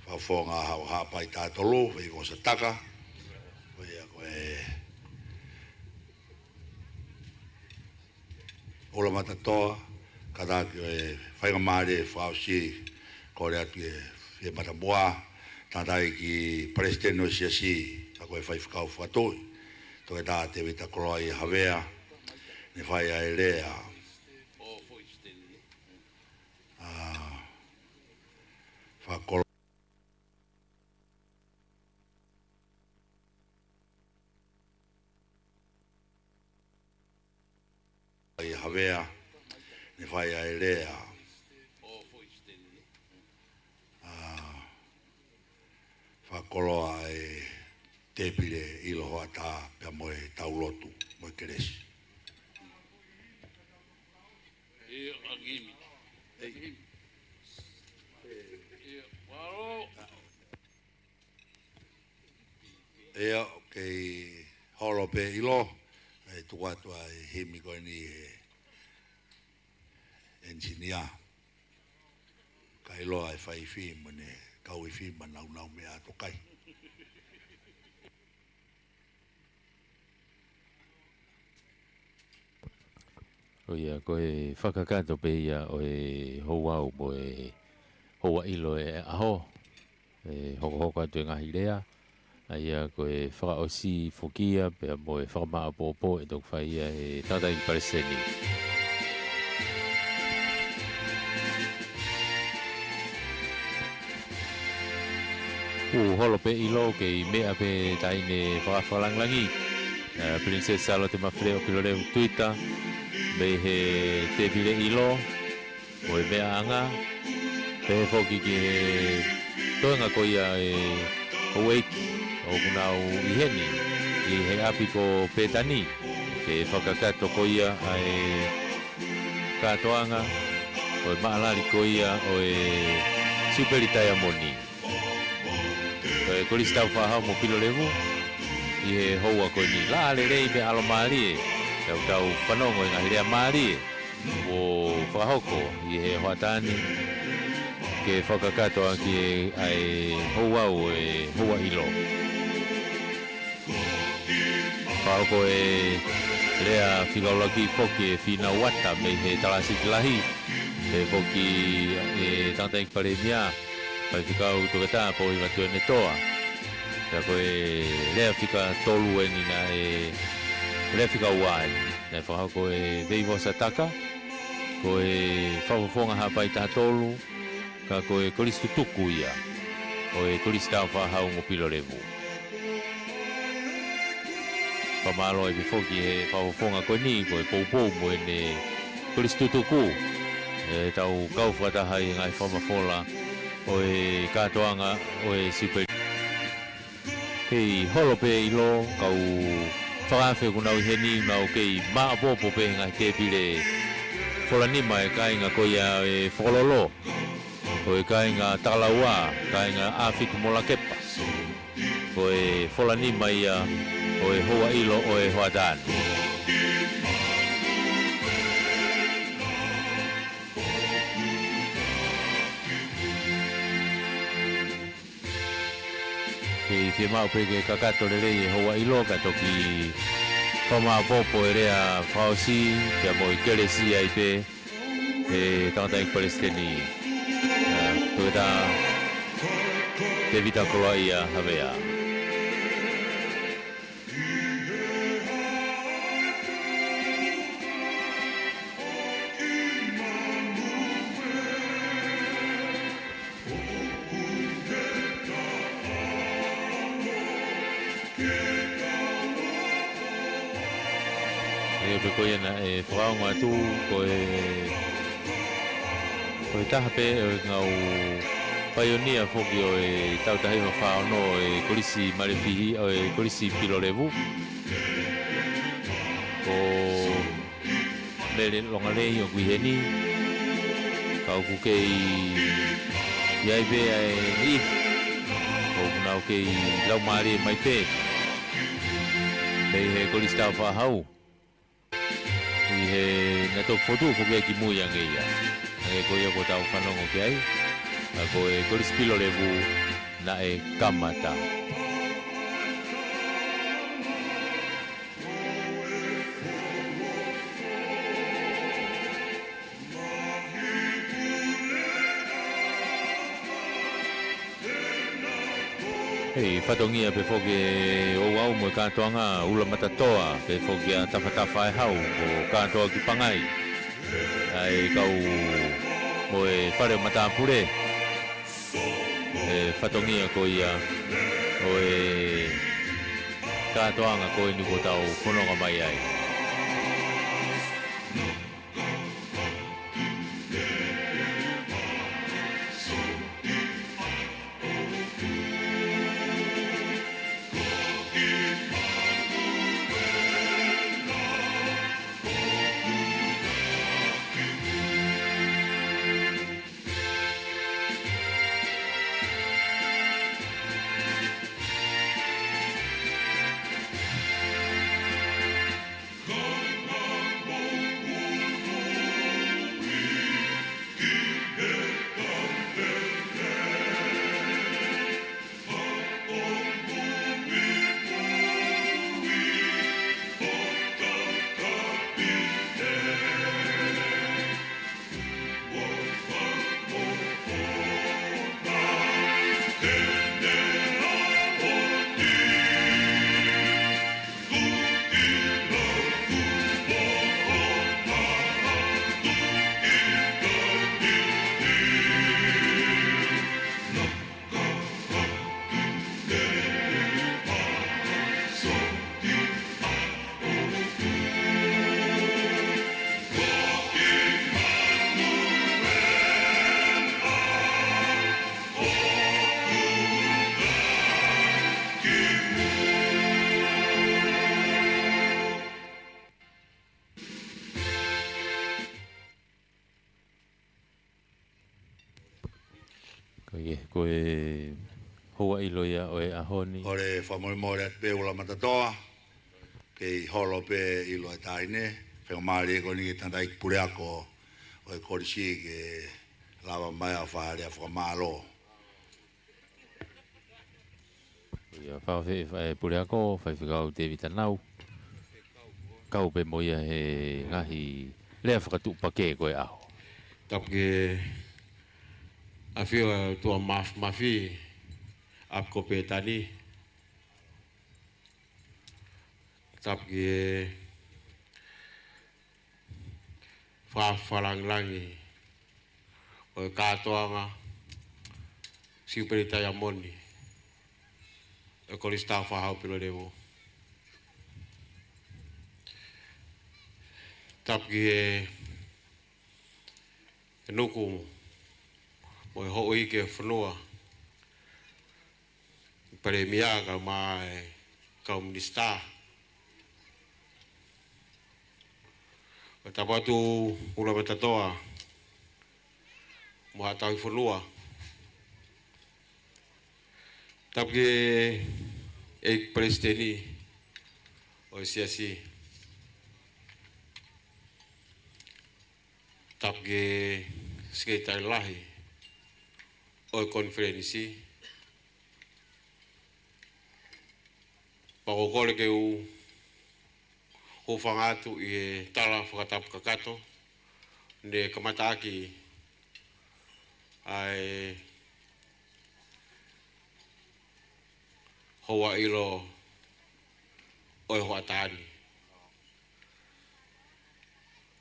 fakafofonga ʻa Haʻapai Taha Tolu, Feivosa Taka. Ko ia ko e Ula Matatoa, kātaki ʻo e faingamālie fakaʻosi, kole atu e fie matamua, tangataʻeiki palesiteni ʻo e siasi, ka ko e faifekau fakatuʻi, Toketā Tēvita Koloaʻia Havea, ne fai ʻa e lea, ʻa, fakakolo ʻi Havea, ne fai ʻa e lea, ʻa, fakakoloa e tēpile ʻilo hoʻatā pea mo e taulotu mo e kelesi. ʻIo, ʻa Kimi. ʻIo, mālō. ʻIo, ʻoku kei holo pē ʻilo, ʻe tuku atu ʻa e himi ko eni he ʻenisinia. Ka ʻiloa e fai fim, mo ne kau e fim, ma naunau meʻa atu kai. ʻO ia, ko e fakakakato pē ia ʻo e houau mo e houa ʻilo e ʻaho, ʻe hokohoko atu e ngaahi lea, ʻa ia ko e fakaʻosi foki ia, pea mo e fakamāʻopoʻopo ʻe toki fai ia ʻe he tangataʻeiki palesiteni. ʻOku holo pē ʻilo kei meʻa pē taʻahine fakafakalāngilangi, ʻa Pilinisesi Sālote Mafileʻo Kiloleu Tuita, mei he tēpile ʻilo mo e meʻaʻanga, pehē foki ki he toenga ko ia e houʻeiki ʻoku nau ʻi heni ʻi he ʻapi ko Pētani. ke fakakakato ko ia ʻa e kātoanga ʻo e maʻalali ko ia ʻo e Siupeli Taiamoni ʻo e Kolisi Taufaʻāhau mo Pilolevu ʻi he houa ko eni. Laʻā lelei mo e ʻalomālie, ʻoku tau fanongo he ngaahi lea mālie kuo fakahoko ʻi he hoʻatā ni ke fakakakato ʻaki ʻa e houa ʻo e houa ʻilo. Fakahoko e lea fika ʻuluaki foki ʻe Fīnau ʻAta mei he Talāsiti Lahi, pehē foki ʻe Tangataʻeiki Palēmia, Faifekau Toketā Pōhiva Tuʻiʻonetoa. Pea ko e lea fika tolu eni naʻe, lea fika ua eni naʻe fakahoko ʻe Veivosa Taka, ko e Fakafofonga Haʻapai Taha Tolu, ka ko e kolisi tutuku ia ʻo e Kolisi Taufaʻāhau mo Pilolevu. Fakamālō ai pē foki he fakafofonga ko eni, ko e poupou mo ʻene kolisi tutuku, ʻe tau kau fakataha ʻi he ngaahi fakamafola ʻo e kātoanga ʻo e Siupeli. Kei holo pē ʻilo, kau fakaafe ʻoku nau ʻi heni, nau kei maʻopoʻopo pē he ngaahi tēpile fola nima e kāinga ko ia ʻe Fokololo, ko e kāinga Takalaua, kāinga ʻAfitu mo Lakepa. Ko e fola nima ia ʻo e houa ʻilo ʻo e hoʻatā ni. Kei fiemaʻu pē ke kakato lelei e houa ʻilo ka toki fakamaʻopoʻopo e lea fakaʻosi, pea mo e kelesi ai pē ʻe Tangataʻeiki Palesiteni, ʻa, Toketā Tēvita Koloaʻia Havea. ʻE pē ko ia naʻe fakaongo atu ko e, ko e taha pē ʻo e ngaahi paionia foki ʻo e taʻu taha hiva fā ono ʻo e Kolisi Malifihi, ʻo e Kolisi Pilolevu, ko Mele Longalei ʻoku ʻi heni, ka ʻoku kei ʻi ai pē ʻa e niʻihi ʻoku nau kei laumālie mai pē mei he Kolisi Taufaʻāhau ʻi he naʻe toki fokotuʻu foki ia kimui ange ia. Hangē ko ia kuo tau fanongo ki ai, ʻa, ko e Kolisi Pilolevu naʻe kamata. Hei, fatongia pē foki ʻe Ouau mo e kātoanga, Ulamatatoa pē foki ʻa Tafatafa ʻe Hau, ʻo kātoa ki Pangai ʻa e kau mo e fale ʻo matāpule. ʻE fatongia ko ia ʻo e kātoanga ko eni kuo tau fononga mai ai. Ko e houa ʻilo ia ʻo e ʻaho ni. ʻOku ou fakamolemole atu pē ʻuluaki Matatoa, kei holo pē ʻilo e taʻahine, faingamālie ko eni ki he tangataʻeiki puleako ʻo e kolisi ke lava mai ʻo fai ha lea fakamālō. ʻIo, fakafeʻiloaki Faifekau Tēvita Nau. Kau pē mo ia he ngaahi lea fakatuʻupakē ko e ʻaho. Tapu ki he ʻafio ʻa e ʻOtua Māfimafi, ʻApikopi Tani. Tapu ki he fakalangilangi ʻo e kātoanga Siupeli Taiamoni ʻo e Kolisi Tau Fahau Pilolevu. Tapu ki he, he nuku mo e houʻeiki ʻo e fonua, Palēmia kae ʻumaʻā e kau minisitā. Pea tapu atu ʻuluaki Matatoa mo haʻa tauhi fonua. Tapu ki he ʻEiki Palesiteni ʻo e Siasi. Tapu ki he Sekelitali Lahi ʻo e Konifelenisi. Pea ʻoku ou kole ke u hūfanga atu ʻi he tala fakatapu kakato ne kamataʻaki ʻa e houa ʻilo ʻo e hoʻatā ni.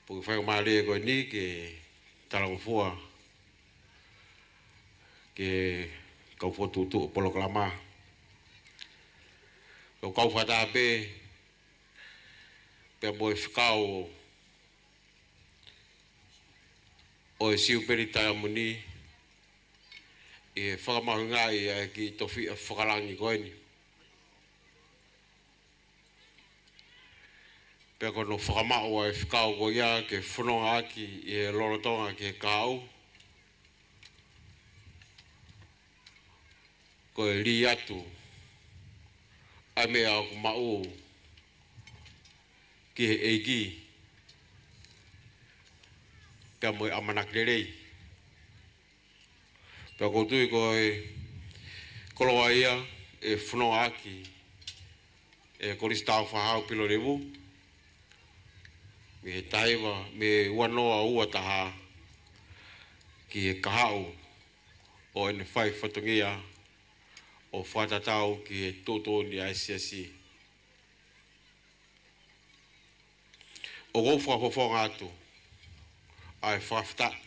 Pea ʻoku ou faingamālie ko eni ke talangofua ki he kau fokotuʻutuʻu polokalama. Kau kau fakataha pē pea mo e fekau ʻo e Siupeli Taiamoni ʻi he fakamahuʻingaʻi ʻa e kiʻi tofiʻa fakalangi ko eni. Pea ko hono fakamaʻu ʻa e fekau ko ia ke fononga ʻaki ʻi he lolotonga ki he kahaʻu, ko e lī atu ʻa e meʻa ʻoku maʻu ki he ʻEiki pea mo e ʻamanaki lelei. Pea ʻoku ou tui ko e koloa ia ʻe fononga ʻaki ʻe he Kolisi Tau Fahau Pilolevu mei he taha hiva, mei he ua noa ua taha ki he kahaʻu ʻo ʻene fai fatongia ʻo fakatatau ki he tuʻutuʻuni ʻa e Siasi. ʻOku ou fakafofonga atu ʻa e fakafetaʻi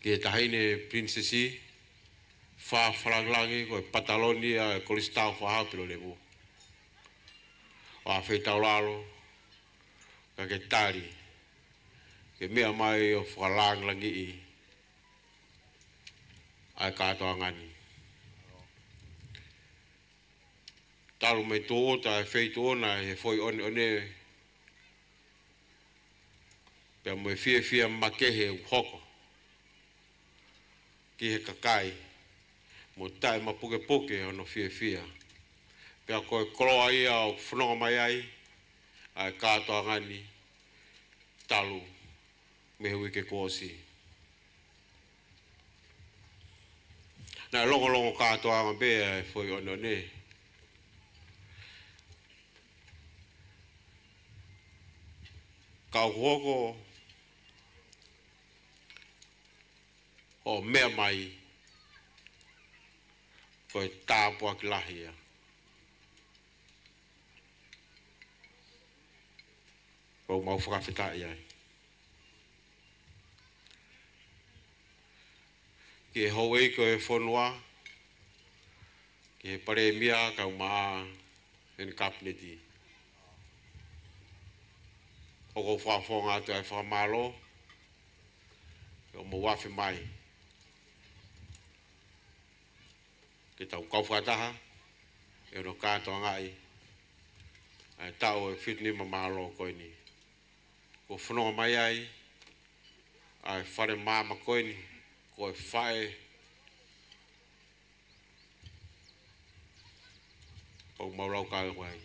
ki he Taʻahine Pilinisesi, fakalangilangi ko e pataloni ʻa e Kolisi Tau Fahau Pilolevu, ʻo ʻafeitaulalo ka ke tali ke meʻa mai ʻo fakalangilangiʻi ʻa e kātoanga ni. Talu mei tuʻuta e feituʻu na ʻi he foʻi ʻoneʻone, pea mo e fiefia makehe ʻoku hoko ki he kakai, mo taʻemapukepuke hono fiefia. Pea ko e koloa ia ʻoku fononga mai ai ʻa e kātoanga ni talu mei he uike kuo ʻosi. Naʻe longolongo kātoanga pē ʻa e foʻi ʻoneʻone, ka ʻoku hoko hoʻo meʻa mai ko e tāpuaki lahi ia. ʻOku mau fakafetaʻi ai ki he houʻeiki ʻo e fonua, ki he Palēmia kae ʻumaʻā ʻene Kapineti. ʻOku ou fakafofonga atu ʻa e fakamālō ʻoku mou afe mai ke tau kau fakataha ʻi hono kātoangaʻi ʻa e taʻu ʻe fitu nima mālō ko eni. Kuo fononga mai ai ʻa e fale maama ko eni, ko e faʻē ʻoku mau laukau ai.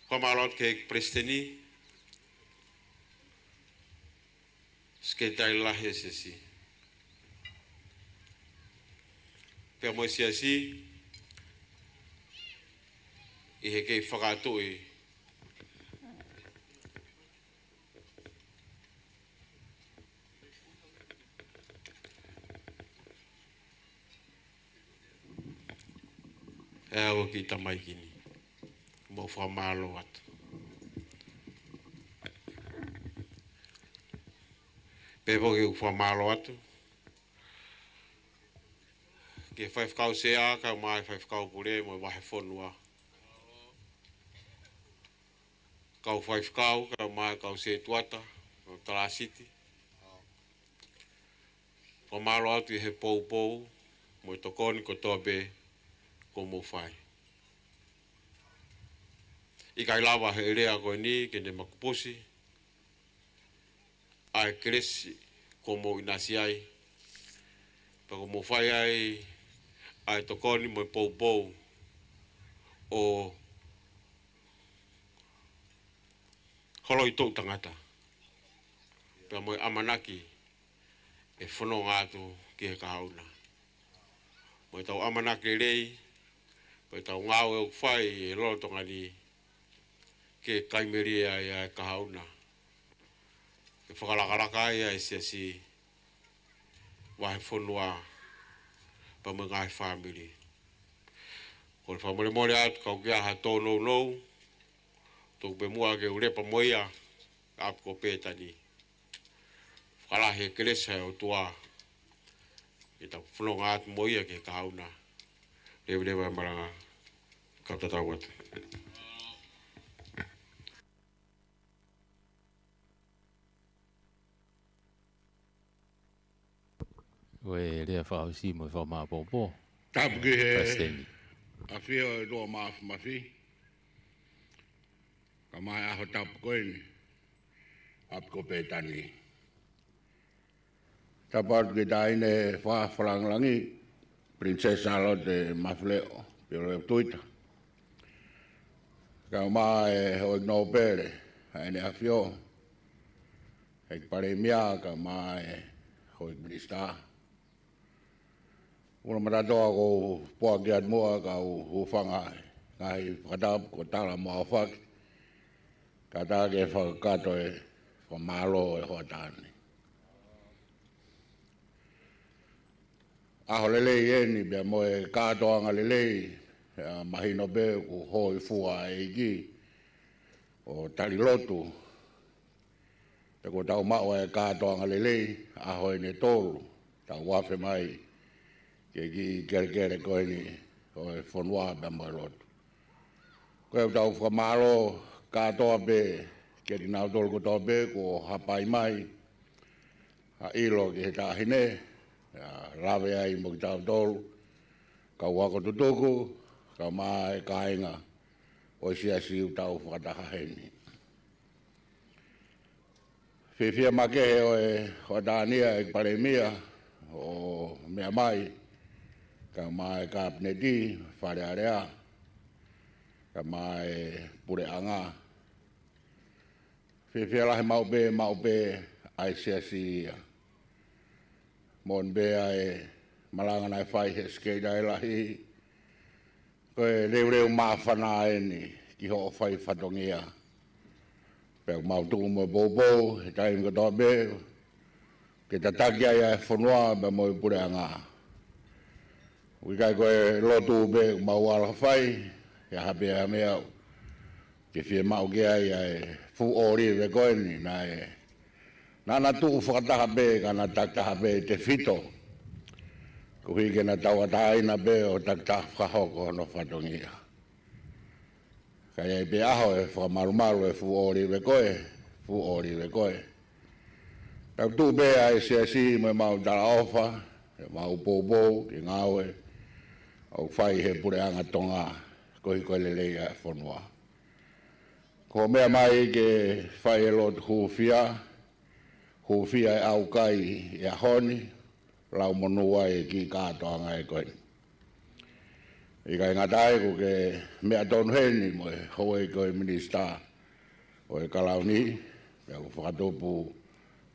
Fakamālō atu ki he Palesiteni, Sekelitali Lahi ʻo e Siasi, pea mo e Siasi ʻi he kei fakatuʻi ʻe au ki tamaiki ni. Mau fakamālō atu. Pea foki ʻoku fakamālō atu ki he Faifekau Sea, kae ʻumaʻā e Faifekau Pule mo e Vahefonua. Kau faifekau, kae ʻumaʻā e kau setuata, kau talāsiti. Fakamālō atu ʻi he poupou mo e tokoni kotoa pē kuo mou fai. ʻIkai lava he lea ko eni ke ne makupusi ʻa e kelesi kuo mou ʻinasi ai, pea kuo mou fai ai ʻa e tokoni mo e poupou ʻo e holoi toʻu tangata, pea mo e ʻamanaki ʻe fononga atu ki he kahaʻu na. Mo ʻetau ʻamanaki lelei, mo ʻetau ngāue ʻoku fai ʻi he lolotonga ni, ke kaimelie ai ʻa e kahaʻu na, ke fakalakalaka ai ʻa e Siasi, Vahefonua, pea mo e ngaahi fāmili. Kole fakamolemole atu ka ʻoku ʻi ai ha tōnounou, tuku pē muʻa ke u lepa mo ia ʻi ʻapi ko Pētani. Fakalahi e kelesi ʻa e ʻOtua ke tau fononga atu mo ia ki he kahaʻu na. Leveleva e malanga. Kau tatau atu. Ko e lea fakaʻosi mo e fakamāʻopoʻopo. Tapu ki he Palesiteni. ʻAfio ʻo e ʻOtua Māfimafi, kae ʻumaʻā e ʻaho tapu ko eni ʻi ʻapi ko Pētani. Tapu atu ki he Taʻahine Fakalangilangi, Princess Sālote Mafileʻo Pilolevu Tuita, kae ʻumaʻā e Houʻeiki Nōpele ʻa ʻEne ʻAfio, ʻEiki Palēmia, kae ʻumaʻā e Houʻeiki Minisitā. Ula matatoa ko u puaki atu muʻa kau hūfanga he ngaahi fakatapu kuo tala mo aofaki, kae ʻatā ke fakakakato e fakamālō ʻo e hoʻatā ni. ʻAho lelei eni pea mo e kātoanga lelei, ʻa, mahino pē ʻoku hōifua e ʻEiki ʻo tali lotu. Pea kuo tau maʻu e kātoanga lelei, ʻaho eni ʻe tolu tau afe mai ki he kiʻi kelekele ko eni ʻo e fonua pea mo e lotu. Ko ʻetau fakamālō kātoa pē kiate kinautolu kotoa pē kuo hapai mai ha ʻilo ki he Taʻahine, ʻa, lave ai mo kitautolu, kau ako tutuku, kae ʻumaʻā e kāinga ʻo e Siasi ʻoku tau fakataha heni. Fiefia makehe ʻo e hoʻatā ni ʻEiki Palēmia ʻo meʻa mai, kae ʻumaʻā e Kapineti, Fale Alea, kae ʻumaʻā e Puleʻanga. Fiefia lahi maʻu pē, maʻu pē ʻa e Siasi ia. Moʻoni pē ʻa e malanga naʻe fai he Sekelitali Lahi, ko e leuleu māfana eni ki hoʻo fai fatongia. Pea ʻoku mau tuʻu mo e poupou he taimi kotoa pē ke tataki ai ʻa e fonua pea mo e Puleʻanga. ʻOku ʻikai ko e lotu pē ʻoku mau ala fai, ʻi ha pē ha meʻa ʻoku ke fiemaʻu ki ai ʻa e fuʻu ʻōlive ko eni naʻe, naʻa na tuʻu fakataha pē, ka na takitaha pē tefito, koeʻuhi ke na tauʻatāina pē ʻo takitaha fakahoko hono fatongia. Ka ʻi ai pē ʻaho ʻe fakamalumalu e fuʻu ʻōlive ko ē, fuʻu ʻōlive ko ē. Tau tuʻu pē ʻa e Siasi mo ʻemau talaʻofa, ʻemau poupou ki he ngāue ʻoku fai he Puleʻanga Tonga, koeʻuhi ko e lelei ʻa e fonua. Ko e meʻa mai ke fai e lotu hūfia, ʻoku fie ʻaukai ʻi he ʻaho ni, lau monū ai e kiʻi kātoanga ko eni. ʻIkai ngata ai, ʻoku ke meʻa tonu heni mo e houʻeiki ko e Minisitā ʻo e Kalauni, pea ʻoku fakatupu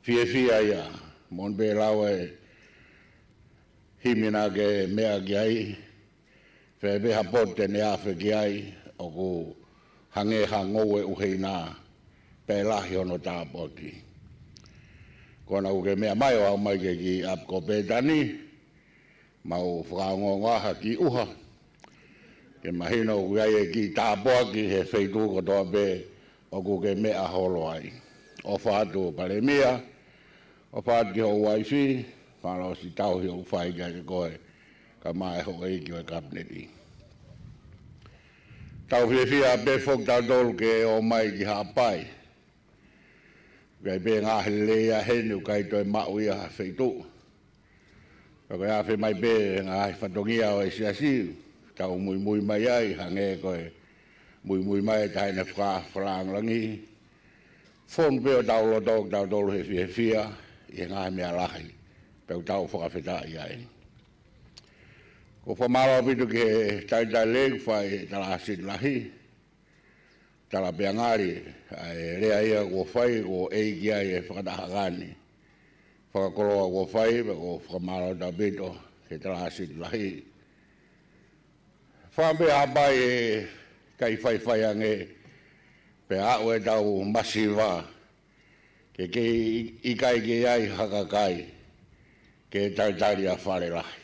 fiefia ia, moʻoni pē lau e himi naʻa ke meʻa ki ai, fēfē ha potu te ne afe ki ai, ʻoku hangē ha ngoue ʻuheina, pea lahi hono tāpuaki. Ko ena ʻoku ke meʻa mai ʻo aʻu mai ki he kiʻi ʻapi ko Pētani, mau fakaongoongo ʻa e kiʻi ʻuha, ke mahino ʻoku ʻi ai e kiʻi tāpuaki he feituʻu kotoa pē ʻoku ke meʻa holo ai. ʻOfa atu Palēmia, ʻofa atu ki hoʻo uaifi, mālō siʻi tauhi ʻoku fai kiate koe, kae ʻumaʻā e houʻeiki ʻo e Kapineti. Tau fiefia pē foki tautolu ke ō mai ki Haʻapai. ʻIkai pē ngaahi lelei ia heni, ʻoku ʻikai toe maʻu ia ha feituʻu. Ka ko e afe mai pē ngaahi fatongia ʻo e siasi, tau muimui mai ai, hangē ko e muimui mai e taʻahine faka-, fakalangilangi. Fonu pē hotau loto ʻo tautolu he fiefia ʻi he ngaahi meʻa lahi, pea ʻoku tau fakafetaʻi ai. ʻOku ou fakamālō ʻaupito ki he talitali lelei kuo fai ʻe he Talāsiti Lahi, tala pea ngali, ʻa e lea ia kuo fai, kuo ʻeiki ai e fakatahaʻanga ni. Fakakoloa kuo fai, pea ʻoku ou fakamālō ʻaupito ki he Talāsiti Lahi. Fakaʻamu pē Haʻapai ʻe ʻikai faifai ange, pea aʻu ʻetau masiva, ke kei ʻikai ke ʻi ai ha kakai ke talitali ʻa Fale Lahi.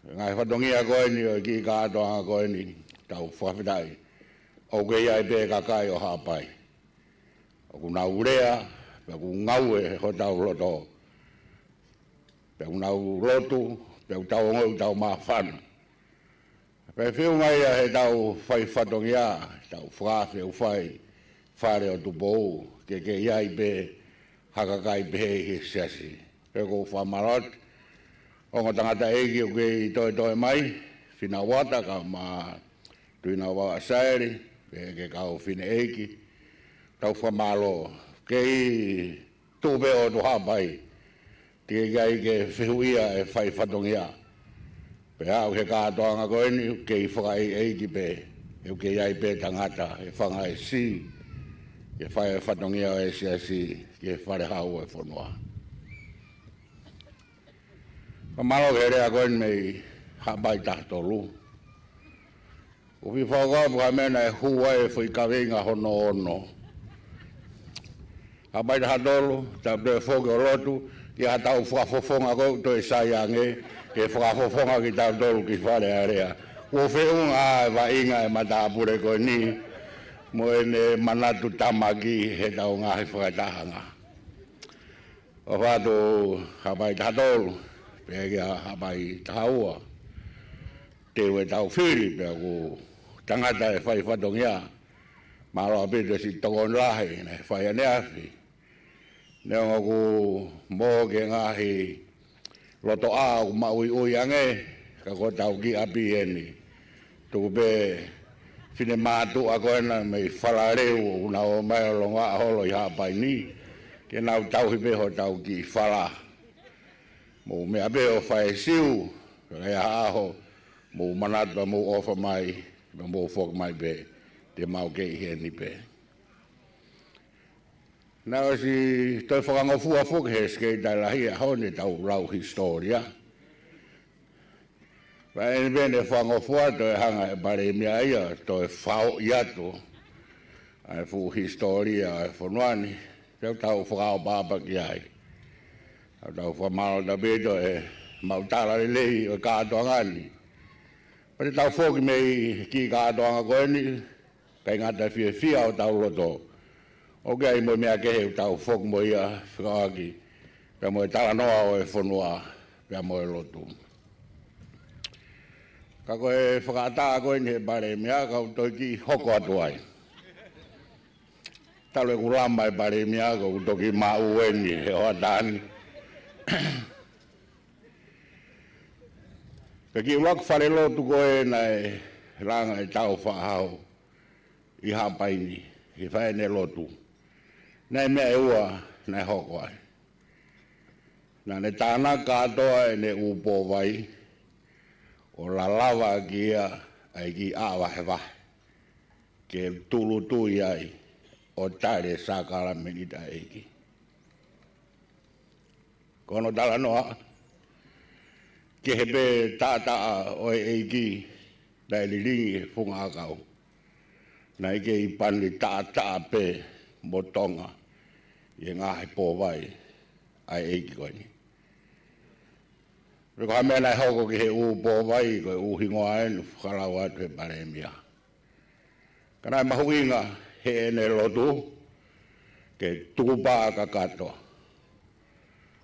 Ngaahi fatongia ko eni ʻo e kiʻi kātoanga ko eni, tau fakafetaʻi. ʻOku kei ʻi ai pē kakai ʻo Haʻapai ʻoku nau lea, pea ʻoku ngaue hotau loto, pea ʻoku nau lotu, pea ʻoku tau ongoʻi ʻoku tau māfana. Pea feʻunga ia heʻetau fai fatongia, tau fakafeʻufai, Fale ʻo Tupou, ke kei ʻi ai pē ha kakai pehē ʻi he siasi. Pea ʻoku ou fakamālō atu, ongo tangataʻeiki ʻoku kei toetoe mai, Fina Uata kae ʻumaʻā Tuʻinavavaʻa Saeli, pea ki he kau fineʻeiki, tau fakamālō. Kei tuʻu pē ʻo tuʻu Haʻapai, teʻeki ai ke fehuʻia e fai fatongia. Pea aʻu he kātoanga ko eni, kei fakaʻeiʻeiki pē, he ʻoku kei ʻi ai pē tangata ʻe fanga ʻe siʻi ke fai e fatongia ʻo e siasi ki he Fale Hau ʻo e fonua. Fakamālō ki he lea ko eni mei Haʻapai taha tolu. ʻOku ou fie fakakaukau ko e meʻa naʻe hū ai e foʻi kaveinga hono ono. Haʻapai taha tolu, tau toe foki ʻo lotu, ki haʻatau fakafofonga ko ē ʻoku toe sai ange, ke fakafofonga kitautolu ki Fale Alea. Kuo feʻunga ʻa e vaʻinga e matāpule ko eni, mo ʻene manatu tamaki heʻetau ngaahi fakatahaʻanga. ʻOfa atu Haʻapai taha tolu, pea ki Haʻapai taha ua. Teu ʻetau fili, pea ʻoku tangata e fai fatongia. Mālō ʻaupito siʻi tokoni lahi naʻe fai ʻaneafi. Neongo ʻoku moʻo ke ngaahi lotoʻā ʻoku maʻuiʻui ange, ka ko hotau kiʻi ʻapi eni. Tuku pē finemātuʻa ko ena mei Falaleu ʻoku nau ō mai ʻo longoaʻa holo ʻi Haʻapai ni, ke nau tauhi pē hotau kiʻi fala. Mou meʻa pē ʻo fai siu, ka ʻi ha ʻaho, mou manatu pea mou ʻofa mai, pea mou foki mai pē, te mau kei ʻi heni pē. Naʻe ʻosi toe fakangofua foki he Sekelitali Lahi he ʻaho ni ʻetau lau hisitōlia. Pea ʻi heʻene fakangofua toe hanga ʻe he Palēmia ia, toe faoʻi atu ʻa e fuʻu hisitōlia ʻo e fonua ni, ke tau fakaʻapaʻapa ki ai. Tau fakamālō ʻaupito he maʻu tala lelei ʻo e kātoanga ni. Pea te tau foki mei he kiʻi kātoanga ko eni, ʻikai ngata e fiefia ʻo hotau loto. ʻOku ʻi ai mo e meʻa kehe ʻoku tau foki mo ia fekauʻaki pea mo e talanoa ʻo e fonua pea mo e lotu. Ka ko e fakaʻatā ko eni he Palēmia, kau toe kiʻi hoko atu ai. Talu ʻeku lama e Palēmia, ʻoku toki maʻu eni he hoʻatā ni. Pea kiʻi ʻuluaki falelotu ko ē naʻe langa e Taufaʻāhau ʻi Haʻapai ni, ʻi he fai ʻene lotu. Naʻe meʻa ʻe ua naʻe hoko ai. Naʻa ne tānaki kātoa ʻene ʻū pōvai, ʻo lalava ʻaki ia ʻa e kiʻi ʻā vahevahe, ke tūʻulutui ai ʻo tali e sākalamēniti ʻa e ʻEiki. Ko hono talanoa, kehe pē taʻataʻa ʻo e ʻEiki naʻe lilingi he funga ʻakau, naʻe kei pani taʻataʻa pē mo Tonga ʻi he ngaahi pōvai ʻa e ʻEiki ko eni. Pea ko ha meʻa naʻe hoko ki he ʻū pōvai, ko e ʻū hingoa eni naʻe fakalau atu ʻe he Palēmia. Ka naʻe mahuʻinga heʻene lotu ke tukupā kakato.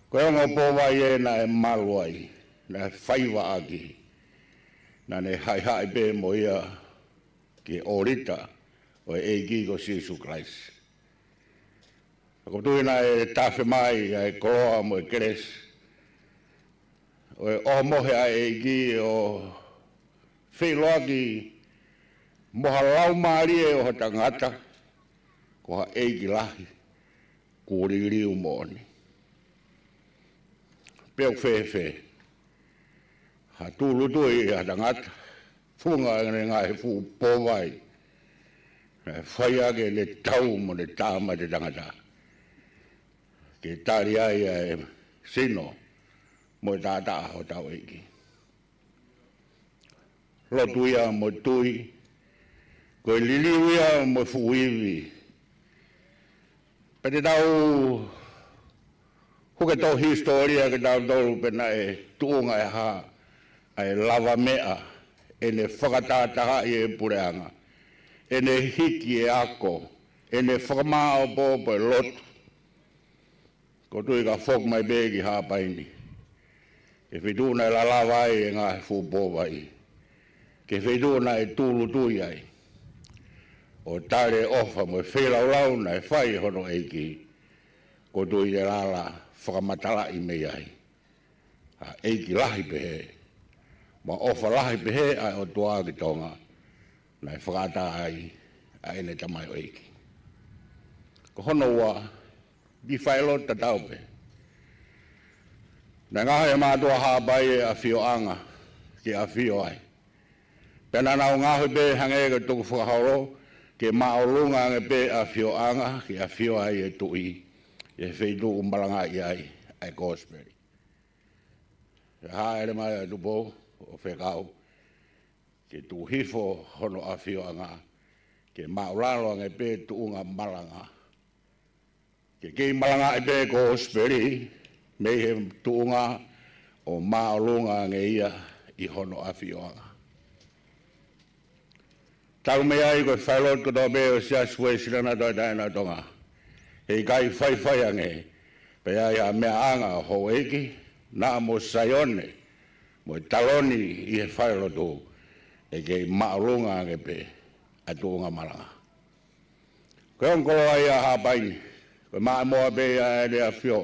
Ko e ongo pōvai ē naʻe malu ai, naʻe faiva ʻaki, naʻa ne haʻihaʻi pē mo ia ki he ʻōlita ʻo e ʻEiki ko Sīsū Kalaisi. Ka ʻoku ou tui naʻe tafe mai ʻa e koloa mo e kelesi ʻo e ʻohomohe ʻa e ʻEiki ʻo feʻiloaki mo ha laumālie ʻo ha tangata, ko ha ʻEiki lahi kuo liliu moʻoni. Pe ʻoku fēfē ha tūʻulutui ʻa ha tangata, funga ʻene ngaahi fuʻu pōvai, naʻe fai ʻaki ʻene tau mo ʻene tā mate tangata, ke tali ai ʻa e sino mo e taʻataʻa hotau ʻEiki. Lotu ia mo e tui, ko e liliu ia mo e fuʻu ivi. Pea te tau huke tohi hisitōlia ke tau tolu pe naʻe tuʻunga ʻe hā ʻa e lavameʻa, ʻene fakatātaaʻi e puleʻanga, ʻene hiki e ako, ʻene fakamāʻopoʻopo e lotu. ʻOku ou tui ka foki mai pē ki Haʻapai ni, ki he feituʻu naʻe lalava ai e ngaahi fuʻu pōvai, ki he feituʻu naʻe tūʻulutui ai ʻo tali e ʻofa mo e feilaulau naʻe fai ʻe hono ʻEiki, ʻoku ou tui te lava fakamatalaʻi mei ai ha ʻEiki lahi pehē, mo ha ʻofa lahi pehē ʻa e ʻOtua ki Tonga, naʻe fakaʻatā ai ʻa ʻene tamaioʻeiki. Ko hono ua, kiʻi failotu tatau pē. Naʻe ngaohi ʻe he mātuʻa Haʻapai e ʻafioʻanga ke ʻafio ai. Pea naʻa nau ngaohi pē hangē ko e tukufakaholo, ke māʻolunga ange pē ʻafioʻanga ke ʻafio ai e tuʻi ʻi he feituʻu ʻoku malangaʻi ai ʻa e kosipeli. Pea hāʻele mai ʻa Tupou ʻo fekau ke tuku hifo hono ʻafioʻanga, ke māʻulalo ange pē tuʻunga malanga, ke kei malangaʻi pē kosipeli mei he tuʻunga, ʻo māʻolunga ange ia ʻi hono ʻafioʻanga. Talu mei ai ko e failotu kotoa pē ʻo e Siasi Uēsiliana Tauʻatāina ʻo Tonga, heʻikai faifai ange pē ʻa e meʻaʻanga ʻo houʻeiki, naʻa mo Saione mo e taloni ʻi he failotu, ʻe kei māʻolunga ange pē ʻa e tuʻunga malanga. Ko e ongo koloa ia ʻa Haʻapai ni, ko e maʻimoa pē ia ʻa ʻene ʻafio.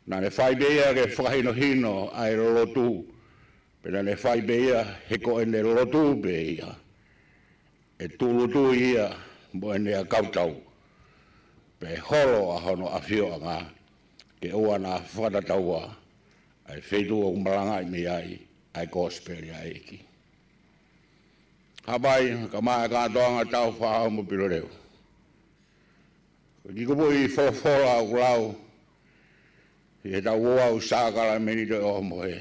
Naʻa ne fai pē ia ke fakahinohino ʻa e lotu, pea naʻa ne fai pē ia he ko ʻene lotu pē ia ʻe tūʻulutui ia mo ʻene ʻakau tau, pea ʻe holo ʻa hono ʻafioʻanga ke ʻoua naʻa fakatataua ʻa e feituʻu ʻoku malangaʻi mei ai ʻa e kosipeli ʻa e ʻEiki. Haʻapai, kae ʻumaʻā e kātoanga Tāufaʻāhau mo Piloleu. Ko e kiʻi kupuʻi folofola ʻoku lau ʻi heʻetau ouau sākalamēniti ʻo e ʻohomohe: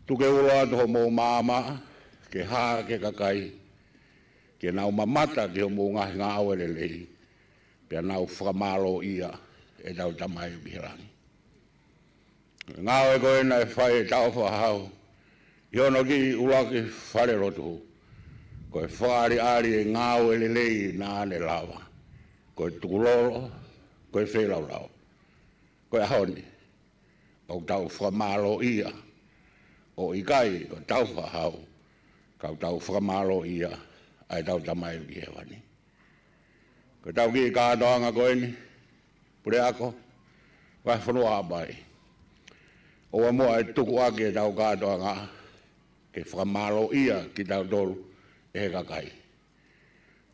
Tuku ke ulo atu homou maama, ke hā ki he kakai, ke nau mamata ki hoʻomou ngaahi ngāue lelei, pea nau fakamālōʻia ʻe heʻetau Tamai ʻoku ʻi he langi. Ngāue ko ē naʻe fai ʻe Tāufaʻāhau ʻi hono kiʻi ʻuluaki falelotu, ko e fakaʻaliʻali e ngāue lelei naʻa ne lava, ko e tukulolo, ko e feilaulau. Ko e ʻaho ni, ʻoku tau fakamālōʻia, ʻo ʻikai ko Tāufaʻāhau, ka ʻoku tau fakamālōʻia ʻa ʻetau Tamai ʻoku ʻi hēvani. Ko ʻetau kiʻi kātoanga ko eni, puleako, vahefonua Haʻapai, ʻoua muʻa ʻe tuku ʻaki ʻetau kātoanga ke fakamālōʻia kitautolu ʻe he kakai.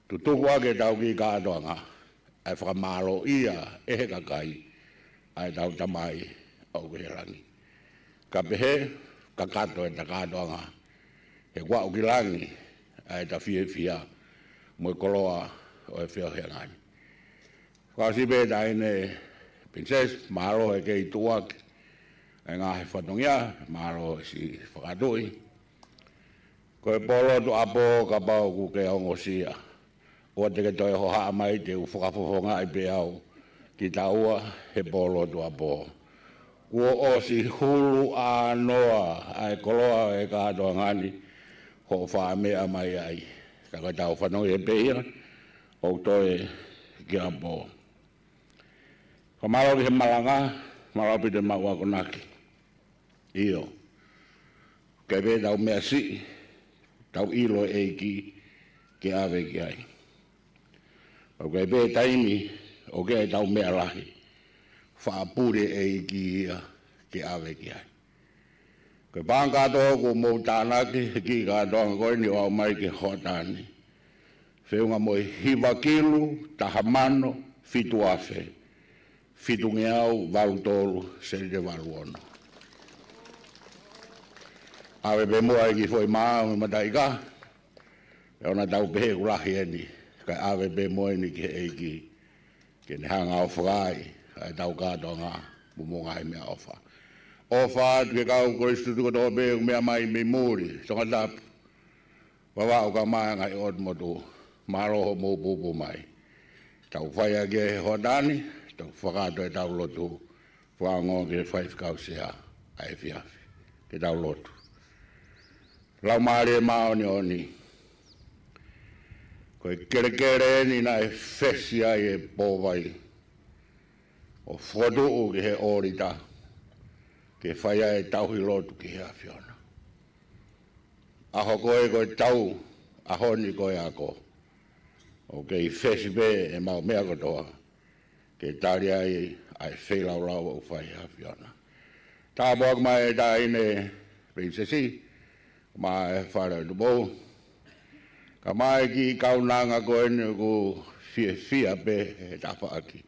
Tutuku ʻaki ʻetau kiʻi kātoanga ʻa e fakamālōʻia ʻe he kakai ʻa ʻetau Tamai ʻoku ʻi he langi. Ka pehē, kakato ʻeta kātoanga, he kuo aʻu ki langi ʻa ʻeta fiefia mo e koloa ʻo e feohiʻanga ni. Fakaʻosi pē, Taʻahine Pilinisesi, mālō e kei tuʻuaki ʻa e ngaahi fatongia, mālō e siʻi fakatuʻi. Ko e pōlotu ʻapō, kapau ʻoku ke ongosia, ʻoua te ke toe hohaʻa mai, te u fakafofongaʻi pē au kitaua he pōlotu ʻapō. Kuo ʻosi hulu ʻānoa ʻa e koloa ʻo e kātoanga ni, hoʻo fakameʻa mai ai. Ka ko ʻetau fanongo pē ia, ʻoku toe ki ʻapō. Fakamālō ki he malanga, mālō ʻaupito e maʻu akonaki. ʻIo, ʻoku ʻi ai pē ʻetau meʻa siʻi, tau ʻilo e ʻEiki ke ʻave ki ai. Pea ʻoku ʻi ai pē taimi ʻoku ʻi ai ʻetau meʻa lahi, faʻa pule e ʻEiki ia ke ʻave ki ai. Ko e paʻanga kātoa kuo mou tānaki he kiʻi kātoanga ko eni ʻo aʻu mai ki he hoʻatā ni, feʻunga mo e hiva kilu taha mano fitu afe fitungeau valu tolu sēniti ʻe valu ono. ʻAve pē muʻa e kiʻi foʻi maau mei mataʻi kā, ʻe ʻoua naʻa tau pehē ʻoku lahi eni, kae ʻave pē muʻa eni ki he ʻEiki ke ne hanga ʻo fakaaʻi ʻa ʻetau kātoanga mo hono ngaahi meʻaʻofa. ʻOfa atu ki he kau kolisi tutuku kotoa pē ʻoku meʻa mai mei muli, Tongatapu, Vavaʻu kae ʻumaʻā e ngaahi ʻotu motu, mālō hoʻomou pūpū mai. Tau fai ʻaki e hoʻatā ni, tau fakakātoa ʻetau lotu, fakaongo ki he faifekau sea ʻa e efiafi. Ke tau lotu. Laumālie Māʻoniʻoni, ko e kelekele eni naʻe fesi ai e pōvai ʻo fokotuʻu ki he ʻōlita ke fai ai e tauhi lotu ki he ʻAfiona. ʻAho ko ē ko e tau, ʻaho ni ko e ako. ʻOku kei fesi pē ʻemau meʻa kotoa ke tali ai ʻa e feilaulau ʻoku fai ʻe he ʻAfiona. Tāpuaki mai e Taʻahine Pilinisesi, mo e fale ʻo Tupou, kae ʻumaʻā e kiʻi kaunanga ko eni ʻoku fiefia pē he tafaʻaki.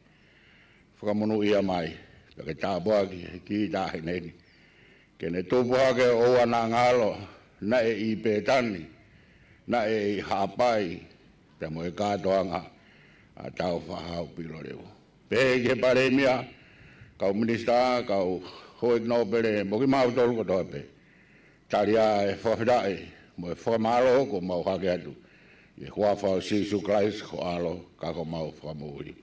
Fakamonūʻia mai, pea ke tāpuaki e kiʻi taʻahine ni, ke ne tupu hake ʻo ʻoua naʻa ngalo, naʻe ʻi Pētani, naʻe ʻi Haʻapai, pea mo e kātoanga ʻa Tāufaʻāhau Pilolevu. Pehē ki he Palēmia, kau Minisitā, kau Houʻeiki Nōpele, mo kimautolu kotoa pē. Tali ā e fakafetaʻi mo e fakamālō kuo mau hake atu, ʻi he huafa ʻo Sīsū Kalaisi ko ho ʻAlo, ka ko homau Fakamoʻui.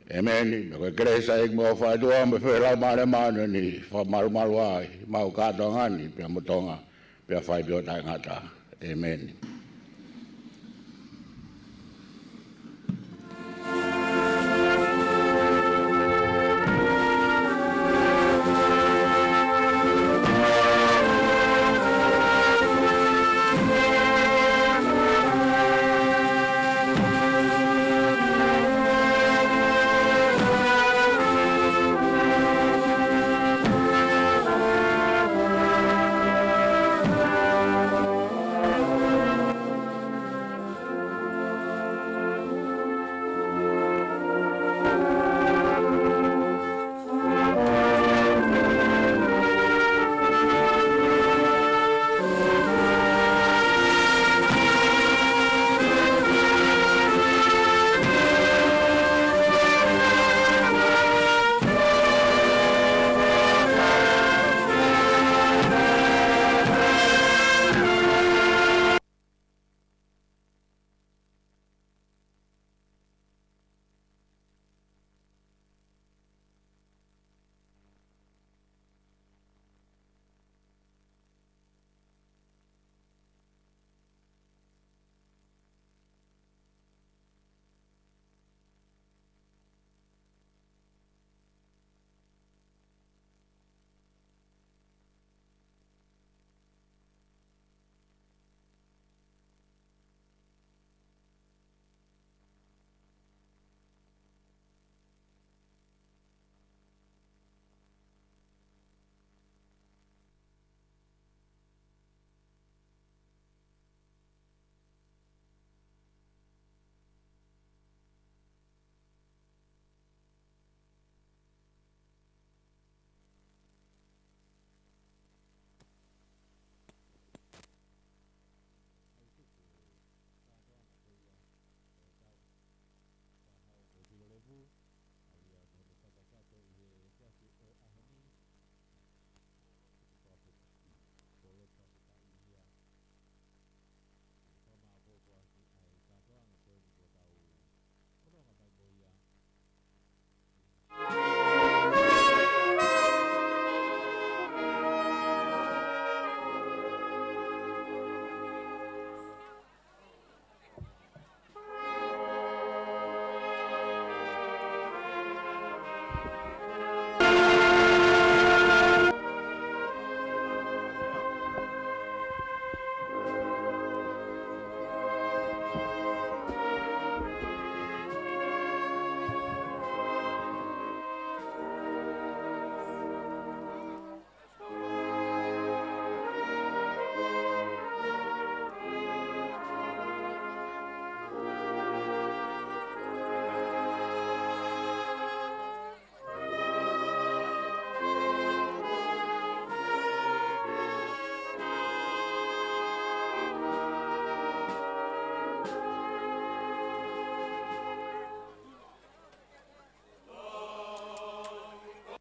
ʻĒmeni. Pea ko e kelesi ʻa e ʻEiki mo e ʻofa ʻa e ʻOtua mo e feohi ʻa e Laumālie Māʻoniʻoni, fakamalumalu ʻa ʻemau kātoanga ni, pea mo Tonga, pea fai pē ʻo taʻengata. ʻĒmeni.